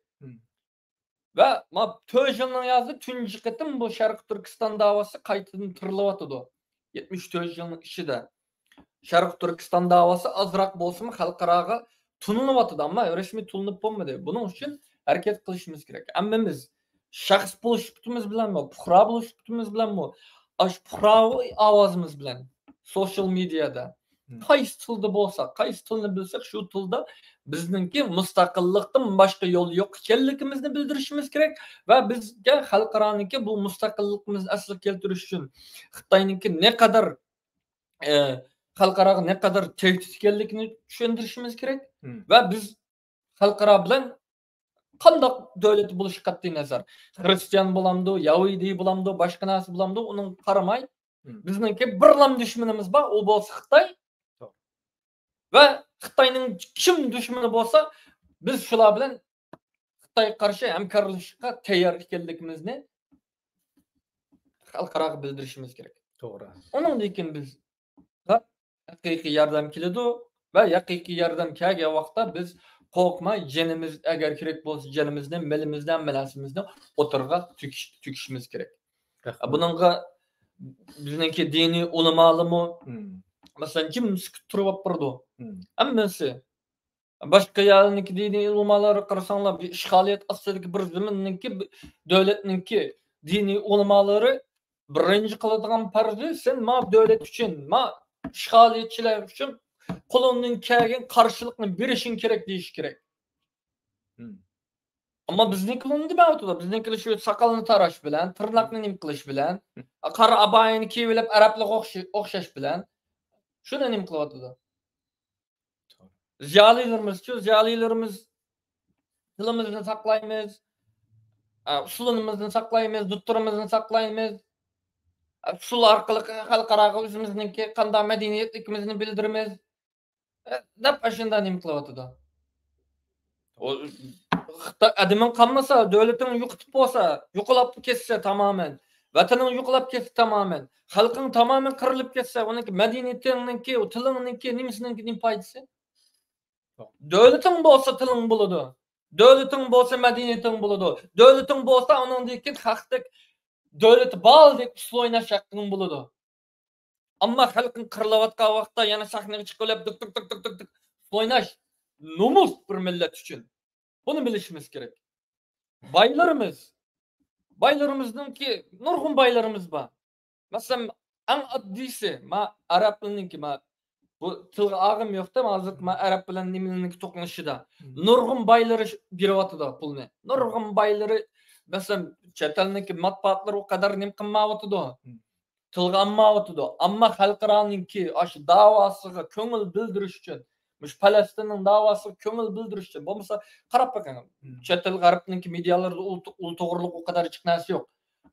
ۋە ما تۆت يىلنىڭ يازى تۇنجى قېتىم بۇ شەرقىي تۈركىستان داۋاسى قايتىدىن تىرىلىۋاتىدۇ. يەتمىش تۆت يىلنىڭ ئىچىدە شەرقىي تۈركىستان داۋاسى ئازراق بولسىمۇ خەلقئاراغا تونۇلۇۋاتىدۇ، ئەمما رەسمىي تونۇلۇپ بولمىدى. بۇنىڭ ئۈچۈن ھەرىكەت قىلىشىمىز كېرەك. ھەممىمىز شەخس بولۇش سۈپىتىمىز بىلەنمۇ، پۇقرا بولۇش سۈپىتىمىز بىلەنمۇ، ئاشۇ پۇقراۋى ئاۋازىمىز بىلەن سوشيال مېدىيادا قايسى تىلدا بولسا، قايسى تىلنى بىلسەك، شۇ تىلدا بىزنىڭكى مۇستەقىللىقتىن باشقا يول يوق ئىكەنلىكىمىزنى بىلدۈرۈشىمىز كېرەك ۋە بىزگە خەلقئارانىڭكى بۇ مۇستەقىللىقىمىزنى ئەسلىگە كەلتۈرۈش ئۈچۈن خىتاينىڭكى نەقەدەر، ئە، خەلقئاراغا نەقەدەر تەھدىت ئىكەنلىكىنى چۈشەندۈرۈشىمىز كېرەك ۋە بىز خەلقئارا بىلەن قانداق دۆلەت بولۇشى قەتئىي نەزەر، خىرىستىيان بولامدۇ، يەھۇدىي بولامدۇ، باشقا نەرسە بولامدۇ، ئۇنىڭغا قارىماي، بىزنىڭكى بىرلا دۈشمىنىمىز بار، ئۇ بولسا خىتاي. ۋە خىتاينىڭ كىم دۈشمىنى بولسا، بىز شۇلار بىلەن خىتايغا قارشى ھەمكارلىشىشقا تەييار ئىكەنلىكىمىزنى خەلقئاراغا بىلدۈرۈشىمىز كېرەك. توغرا. ئۇنىڭدىن كېيىن بىز ھەقىقىي ياردەم كېلىدۇ ۋە ھەقىقىي ياردەم كەلگەن ۋاقىتتا بىز قورقماي، جېنىمىز، ئەگەر كېرەك بولسا، جېنىمىزنى، مېلىمىزنى، ھەممە نەرسىمىزنى ئوتتۇرىغا تۆكۈش، تۆكۈشىمىز كېرەك. بۇنىڭغا بىزنىڭكى دىنىي ئۆلىمالىرىمۇ، مەسىلەن، جىم سۈكۈت تۇرۇپ بېرىدۇ. ھەممىسى. باشقا يەرنىڭكى دىنىي ئۆلىمالىرىغا قارىساڭلار، بىر ئىشغالىيەت ئاستىدىكى بىر زېمىننىڭكى، بىر دۆلەتنىڭكى دىنىي ئۆلىمالىرى بىرىنچى قىلىدىغان پەرزى، سەن ما دۆلەت ئۈچۈن، ما ئىشغالىيەتچىلەر ئۈچۈن قولۇڭدىن كەلگەن قارشىلىقنى بېرىشىڭ كېرەك دېيىشى كېرەك. ئەمما بىزنىڭكىلەر نېمە دېمەيۋاتىدۇ؟ بىزنىڭكىلەر شۇ ساقالنى تاراش بىلەن، تىرناقنى نېمە قىلىش بىلەن، قارا ئابايىنى كىيىۋېلىپ، ئەرەبلەرگە ئوخش-، ئوخشاش بىلەن شۇنى نېمە قىلىۋاتىدۇ؟ زىيالىيلىرىمىزچۇ، زىيالىيلىرىمىز تىلىمىزنى ساقلايمىز، ئە، ئۇسسۇلىمىزنى ساقلايمىز، دۇتتۇرىمىزنى ساقلايمىز، ئە، ئۇسسۇل ئارقىلىق خەلقئاراغا ئۆزىمىزنىڭكى قانداق مەدەنىيەتلىكىمىزنى بىلدۈرىمىز، ئە، دەپ ئاشۇنداق نېمە قىلىۋاتىدۇ. ئۇ خىتاي ئادىمىڭ قالمىسا، دۆلىتىڭ يوقىتىپ بولسا، يوقىلاپ كەتسە تامامەن، ۋەتىنىڭ يوقىلاپ كەتسە تامامەن، خەلقىڭ تامامەن قىرىلىپ كەتسە، ئۇنىڭكى مەدەنىيىتىڭنىڭكى، تىلىڭنىڭكى، نېمىسىنىڭكى نېمە پايدىسى؟ دۆلىتىڭ بولسا تىلىڭ بولىدۇ. دۆلىتىڭ بولسا مەدەنىيىتىڭ بولىدۇ. دۆلىتىڭ بولسا ئۇنىڭدىن كېيىن خەقتەك دۆلىتى بار دەپ ئۇسسۇل ئويناش ھەققىڭ بولىدۇ. ئەمما خەلقىڭ قىرىلىۋاتقان ۋاقىتتا يەنە سەھنىگە چىقىۋېلىپ دۇك، دۇك، دۇك، دۇك، دۇك، دۇك ئۇسسۇل ئويناش نومۇس بىر مىللەت ئۈچۈن. بۇنى بىلىشىمىز كېرەك. بايلىرىمىز، بايلىرىمىزنىڭكى نۇرغۇن بايلىرىمىز بار. مەسىلەن، ئەڭ ئاددىيسى، ما، ئەرەبلەرنىڭكى، ما، بۇ تىلغا ئالغۇم يوقتا، ھازىر، ما، ئەرەب بىلەن نېمىلەرنىڭكى توقۇنۇشىدا. مم. نۇرغۇن بايلىرى ش-، بېرىۋاتىدۇ پۇلنى. نۇرغۇن بايلىرى، مەسىلەن، چەت ئەلنىڭكى ماتبۇئاتلىرى ئۇ قەدەر نېمە قىلمايۋاتىدۇ. مم. تىلغا ئالمايۋاتىدۇ. ئەمما خەلقئارانىڭكى ئاشۇ داۋاسىغا كۆڭۈل بىلدۈرۈش ئۈچۈن، مۇشۇ پەلەستىننىڭ داۋاسىغا كۆڭۈل بىلدۈرۈش ئۈچۈن، بولمىسا قاراپ بېقىڭ، مم. چەت ئەل غەربنىڭكى مېدىيالىرىدا ئۇل-، ئۇل توغرىلىق ئۇ قەدەر جىق نەرسە يوق.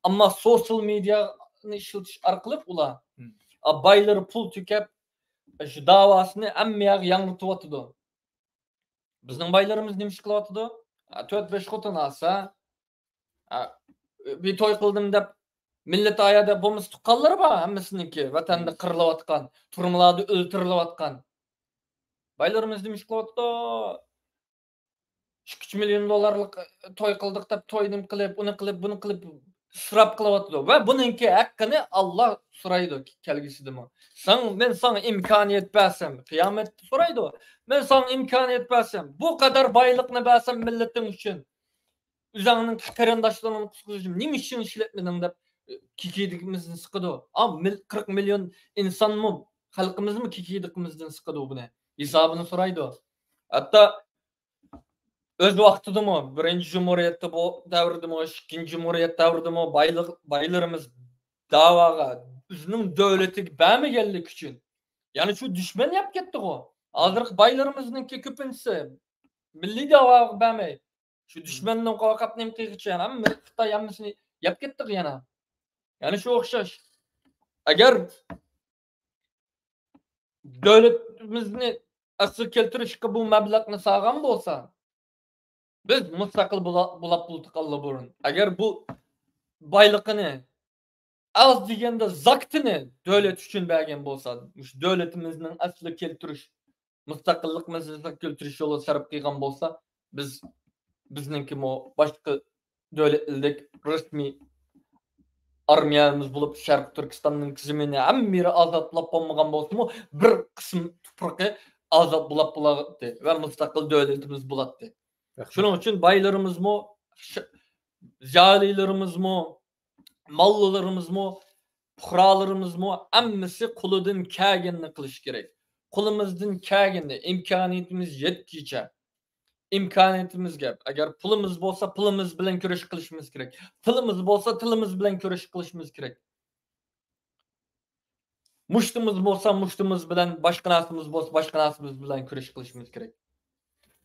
ئەمما سوشىيال مېدىيانى ئىشلىتىش ئارقىلىق ئۇلار، مم. ئا، بايلىرى پۇل تۆكۈپ، شۇ داۋاسىنى ھەممە يەرگە ياڭرىتىۋاتىدۇ. بىزنىڭ بايلىرىمىز نېمە ئىش قىلىۋاتىدۇ؟ ئا، تۆت بەش خوتۇن ئالسا، ئا، بىر توي قىلدىم دەپ، مىللىتى ئايادا بولمىسا تۇغقانلىرى بار ھەممىسىنىڭكى، ۋەتەندە مم. قىرىلىۋاتقان، تۈرمىلەردە ئۆلتۈرۈلۈۋاتقان. بايلىرىمىز نېمە ئىش قىلىۋاتىدۇ؟ ئىككى ئۈچ مىليون دوللارلىق توي قىلدۇق دەپ، توي نېمە قىلىپ، ئۇنى قىلىپ، بۇنى قىلىپ، ئىسراپ قىلىۋاتىدۇ. ۋە بۇنىڭكى ھەققىنى ئاللا سورايدۇ كەلگۈسىدىمۇ. سەن، مەن ساڭا ئىمكانىيەت بەرسەم، قىيامەتتە سورايدۇ. مەن ساڭا ئىمكانىيەت بەرسەم، بۇ قەدەر بايلىقنى بەرسەم مىللىتىڭ ئۈچۈن، ئۆزۈڭنىڭ قېرىنداشلىرىڭنى قۇتقۇزۇش ئۈچۈن نېمە ئۈچۈن ئىشلەتمىدىڭ دەپ، كىكىدىكىمىزنى سىقىدۇ. ئا، مىل-، قىرىق مىليون ئىنسانمۇ، خەلقىمىزمۇ كىكىدىكىمىزدىن سىقىدۇ بۇنى. ھېسابىنى سورايدۇ. ھەتتا ئۆز ۋاقتىدىمۇ بىرىنچى جۇمھۇرىيەتتە بۇ دەۋردىمۇ، ئىككىنچى جۇمھۇرىيەت دەۋرىدىمۇ بايلىق، بايلىرىمىز داۋاغا ئۆزىنىڭ دۆلىتىگە بەرمىگەنلىكى ئۈچۈن، يەنى شۇ دۈشمەن يەپ كەتتىغۇ. ھازىرقى بايلىرىمىزنىڭكى كۆپىنچىسى مىللىي داۋاغا بەرمەي، شۇ دۈشمەننىڭ قورقۇپ نېمە قىلغىچە يەنە ھەممە خىتاي ھەممىسىنى يەپ كەتتىغۇ يەنە. يەنى شۇ ئوخشاش. ئەگەر دۆلىتىمىزنى ئەسلىگە كەلتۈرۈشكە بۇ مەبلەغنى سالغان بولسا، بىز مۇستەقىل بولا-، بولاپ بولدۇق ئاللىبۇرۇن. ئەگەر بۇ بايلىقىنى ئاز دېگەندە زاكىتىنى دۆلەت ئۈچۈن بەرگەن بولسا، مۇشۇ دۆلىتىمىزنىڭ ئەسلىگە كەلتۈرۈش، مۇستەقىللىقىمىزنى ئەسلىگە كەلتۈرۈش يولىدا سەرپ قىلغان بولسا، بىز، بىزنىڭكىمۇ باشقا دۆلەتلىك رەسمىي ئارمىيەمىز بولۇپ، شەرقىي تۈركىستاننىڭ زېمىنى ھەممە يېرى ئازاد بولاپ بولمىغان بولسىمۇ، بىر قىسىم تۇپرىقى ئازاد بولاپ بولاتتى ۋە مۇستەقىل دۆلىتىمىز بولاتتى. رەھمەت. شۇنىڭ ئۈچۈن بايلىرىمىزمۇ، ش-، زىيالىيلىرىمىزمۇ، ماللىلىرىمىزمۇ، پۇقرالىرىمىزمۇ ھەممىسى قولىدىن كەلگىنىنى قىلىشى كېرەك. قولىمىزدىن كەلگىنىنى، ئىمكانىيىتىمىز يەتكىچە، ئىمكانىيىتىمىزگە، ئەگەر پۇلىمىز بولسا، پۇلىمىز بىلەن كۈرەش قىلىشىمىز كېرەك. تىلىمىز بولسا، تىلىمىز بىلەن كۈرەش قىلىشىمىز كېرەك. مۇشتىمىز بولسا، مۇشتىمىز بىلەن، باشقا نەرسىمىز بولسا، باشقا نەرسىمىز بىلەن كۈرەش قىلىشىمىز كېرەك.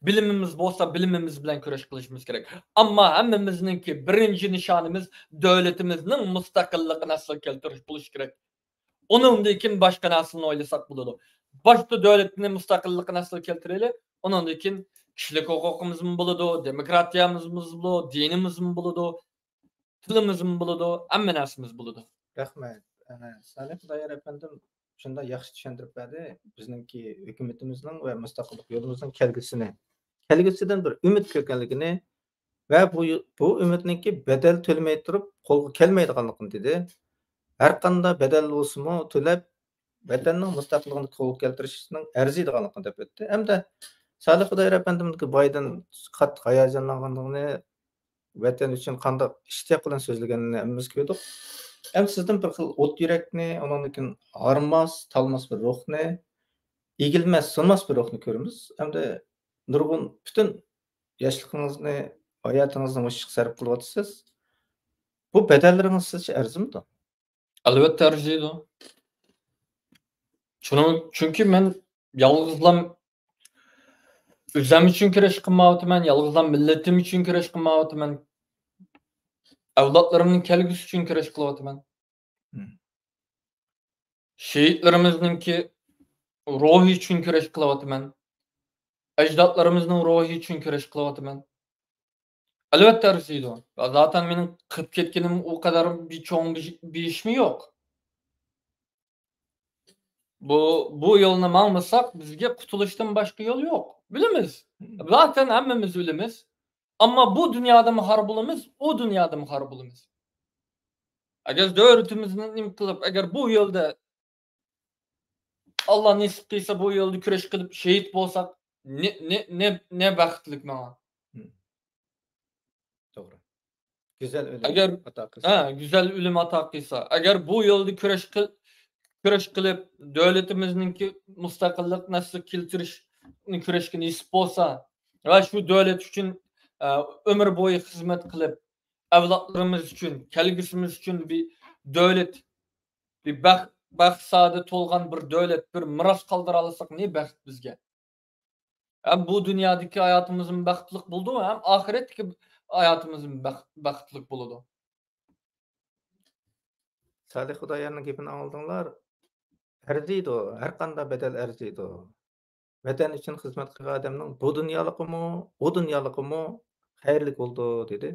بىلىمىمىز بولسا، بىلىمىمىز بىلەن كۈرەش قىلىشىمىز كېرەك. ئەمما ھەممىمىزنىڭكى بىرىنچى نىشانىمىز دۆلىتىمىزنىڭ مۇستەقىللىقىنى ئەسلىگە كەلتۈرۈش بولۇشى كېرەك. ئۇنىڭدىن كېيىن باشقا نەرسىنى ئويلىساق بولىدۇ. باشتا دۆلىتىنى، مۇستەقىللىقىنى ئەسلىگە كەلتۈرەيلى. ئۇنىڭدىن كېيىن كىشىلىك ھوقۇقىمىزمۇ بولىدۇ، دېموكراتىيەمىزمۇ بولىدۇ، دىنىمىزمۇ بولىدۇ، تىلىمىزمۇ بولىدۇ، ھەممە نەرسىمىز بولىدۇ. رەھمەت. ئەنە، سالىھ خۇدايار ئەپەندىم شۇنداق ياخشى چۈشەندۈرۈپ بەردى. بىزنىڭكى ھۆكۈمىتىمىزنىڭ ۋە مۇستەقىللىق يولىمىزنىڭ كەلگۈسىنى، كەلگۈسىدىن بىر ئۈمىد كۆرگەنلىكىنى ۋە بۇ، بۇ ئۈمىدنىڭكى بەدەل تۆلىمەي تۇرۇپ قولغا كەلمەيدىغانلىقىنى دېدى. ھەر قانداق بەدەل بولسىمۇ تۆلەپ، ۋەتەننىڭ مۇستەقىللىقىنى قولغا كەلتۈرۈشنىڭ ئەرزىيدىغانلىقىنى دەپ ئۆتتى. ھەمدە سالىھ خۇدايار ئەپەندىمنىڭكى بايىدىن قاتتىق ھاياجانلانغانلىقىنى، ۋەتەن ئۈچۈن قانداق ئىشتىياق بىلەن سۆزلىگەنلىكىنى ھەممىمىز كۆردۇق. ئەمدى سىزدىن بىر خىل ئوت يۈرەكنى، ئۇنىڭدىن كېيىن ھارماس، تالماس بىر روھنى، ئېگىلمەس، سۇنماس بىر روھنى كۆرىمىز. ئەمدى نۇرغۇن پۈتۈن ياشلىقىڭىزنى ھاياتىڭىزنى مۇشۇ ئىشقا سەرپ قىلىۋاتىسىز. بۇ بەدەللىرىڭىز سىزچە ئەرزىمدۇ؟ ئەلۋەتتە ئەرزىيدۇ. شۇنىڭ، چۈنكى مەن يالغۇزلام ئۆزۈم ئۈچۈن كۈرەش قىلمايۋاتىمەن، يالغۇزلام مىللىتىم ئۈچۈن كۈرەش قىلمايۋاتىمەن. ئەۋلادلىرىمنىڭ كەلگۈسى ئۈچۈن كۈرەش قىلىۋاتىمەن. مم. شېھىتلىرىمىزنىڭكى روھى ئۈچۈن كۈرەش قىلىۋاتىمەن. ئەجدادلىرىمىزنىڭ روھى ئۈچۈن كۈرەش قىلىۋاتىمەن. ئەلۋەتتە ئەرزىيدۇ. زاتەن مېنىڭ قىلىپ كەتكىنىم ئۇ قەدەر بىر چوڭ بىر، بىر ئىشمۇ يوق. بۇ، بۇ يولنى ماڭمىساق بىزگە قۇتۇلۇشتىن باشقا يول يوق. بىلىمىز. زاتەن ھەممىمىز بىلىمىز. ئەمما بۇ دۇنيادىمۇ خار بولىمىز، ئۇ دۇنيادىمۇ خار بولىمىز. ئەگەر دۆلىتىمىزنى نېمە قىلىپ، ئەگەر بۇ يولدا ئاللا نېسىپ قىلسا بۇ يولدا كۈرەش قىلىپ شېھىت بولساق، نە، نە، نە، نە بەختلىك ماڭا. توغرا. گۈزەل ئۆلۈم ئەگەر ئاتا ھە، قىلسا. گۈزەل ئۆلۈم ئاتا قىلسا. ئەگەر بۇ يولدا كۈرەش قىل، كۈرەش قىلىپ، دۆلىتىمىزنىڭكى مۇستەقىللىق نەسلىگە كەلتۈرۈشنى كۈرەشكە نېسىپ بولسا ۋە شۇ دۆلەت ئۈچۈن، ئە، ئۆمۈر بويى خىزمەت قىلىپ، ئەۋلادلىرىمىز ئۈچۈن، كەلگۈسىمىز ئۈچۈن بىر دۆلەت، بىر بەخت، بەخت سائادە تولغان بىر دۆلەت، بىر مىراس قالدۇرالىساق، نە بەخت بىزگە. ھەم بۇ دۇنيادىكى ھاياتىمىزمۇ بەختلىك بولىدۇ، ھەم ئاخىرەتتىكى ھاياتىمىزمۇ بەخت، بەختلىك بولىدۇ. سالىھ خۇدايارنىڭ گېپىنى ئاڭلىدىڭلار. ئەرزىيدۇ، ھەر قانداق بەدەل ئەرزىيدۇ. ۋەتەن ئۈچۈن خىزمەت قىلغان ئادەمنىڭ بۇ دۇنيالىقىمۇ، ئۇ دۇنيالىقىمۇ خەيرلىك بولىدۇ، دېدى.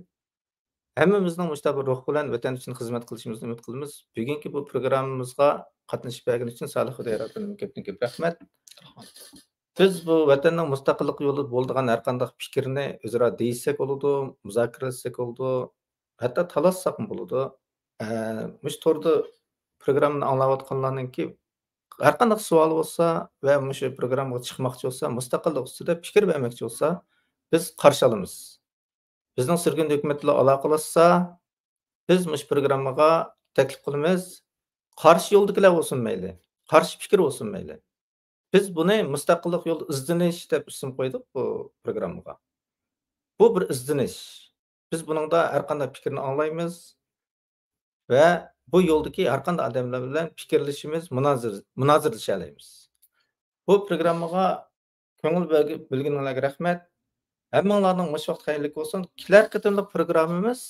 ھەممىمىزنىڭ مۇشۇنداق بىر روھ بىلەن ۋەتەن ئۈچۈن خىزمەت قىلىشىمىزنى ئۈمىد قىلىمىز. بۈگۈنكى بۇ پروگراممىمىزغا قاتنىشىپ بەرگىنى ئۈچۈن سالىھ خۇدايار ئاكىنىڭ كۆپتىن كۆپ رەھمەت. بىز بۇ ۋەتەننىڭ مۇستەقىللىقى يولىدا بولىدىغان ھەر قانداق پىكىرنى ئۆزئارا دېيىشسەك بولىدۇ، مۇزاكىرىلەشسەك بولىدۇ، ھەتتا تالاشساقمۇ بولىدۇ. ئە، مۇشۇ توردا پروگراممىنى ئاڭلاۋاتقانلارنىڭكى ھەر قانداق سوئالى بولسا ۋە مۇشۇ پروگراممىغا چىقماقچى بولسا، مۇستەقىللىق ئۈستىدە پىكىر بەرمەكچى بولسا، بىز قارشى ئالىمىز. بىزنىڭ سۈرگۈندە ھۆكۈمەت بىلەن ئالاقىلاشسا، بىز مۇشۇ پروگراممىغا تەكلىپ قىلىمىز. قارشى يولدىكىلەر بولسۇن مەيلى، قارشى پىكىر بولسۇن مەيلى. بىز بۇنى مۇستەقىللىق يولى ئىزدىنىش دەپ ئىسىم قويدۇق بۇ پروگراممىغا. بۇ بىر ئىزدىنىش. بىز بۇنىڭدا ھەر قانداق پىكىرنى ئاڭلايمىز ۋە بۇ يولدىكى ھەر قانداق ئادەملەر بىلەن پىكىرلىشىمىز، مۇنازىرە، مۇنازىرىلىشەلەيمىز. بۇ پروگراممىغا كۆڭۈل بۆلگە-، بۆلگىنىڭلارغا رەھمەت. ھەممىڭلارنىڭ مۇشۇ ۋاقىت خەيرلىك بولسۇن. كېلەر قېتىملىق پروگراممىمىز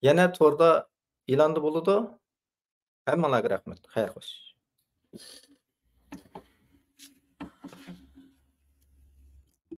يەنە توردا ئېلاندا بولىدۇ. ھەممىڭلارغا رەھمەت. خەير خوش.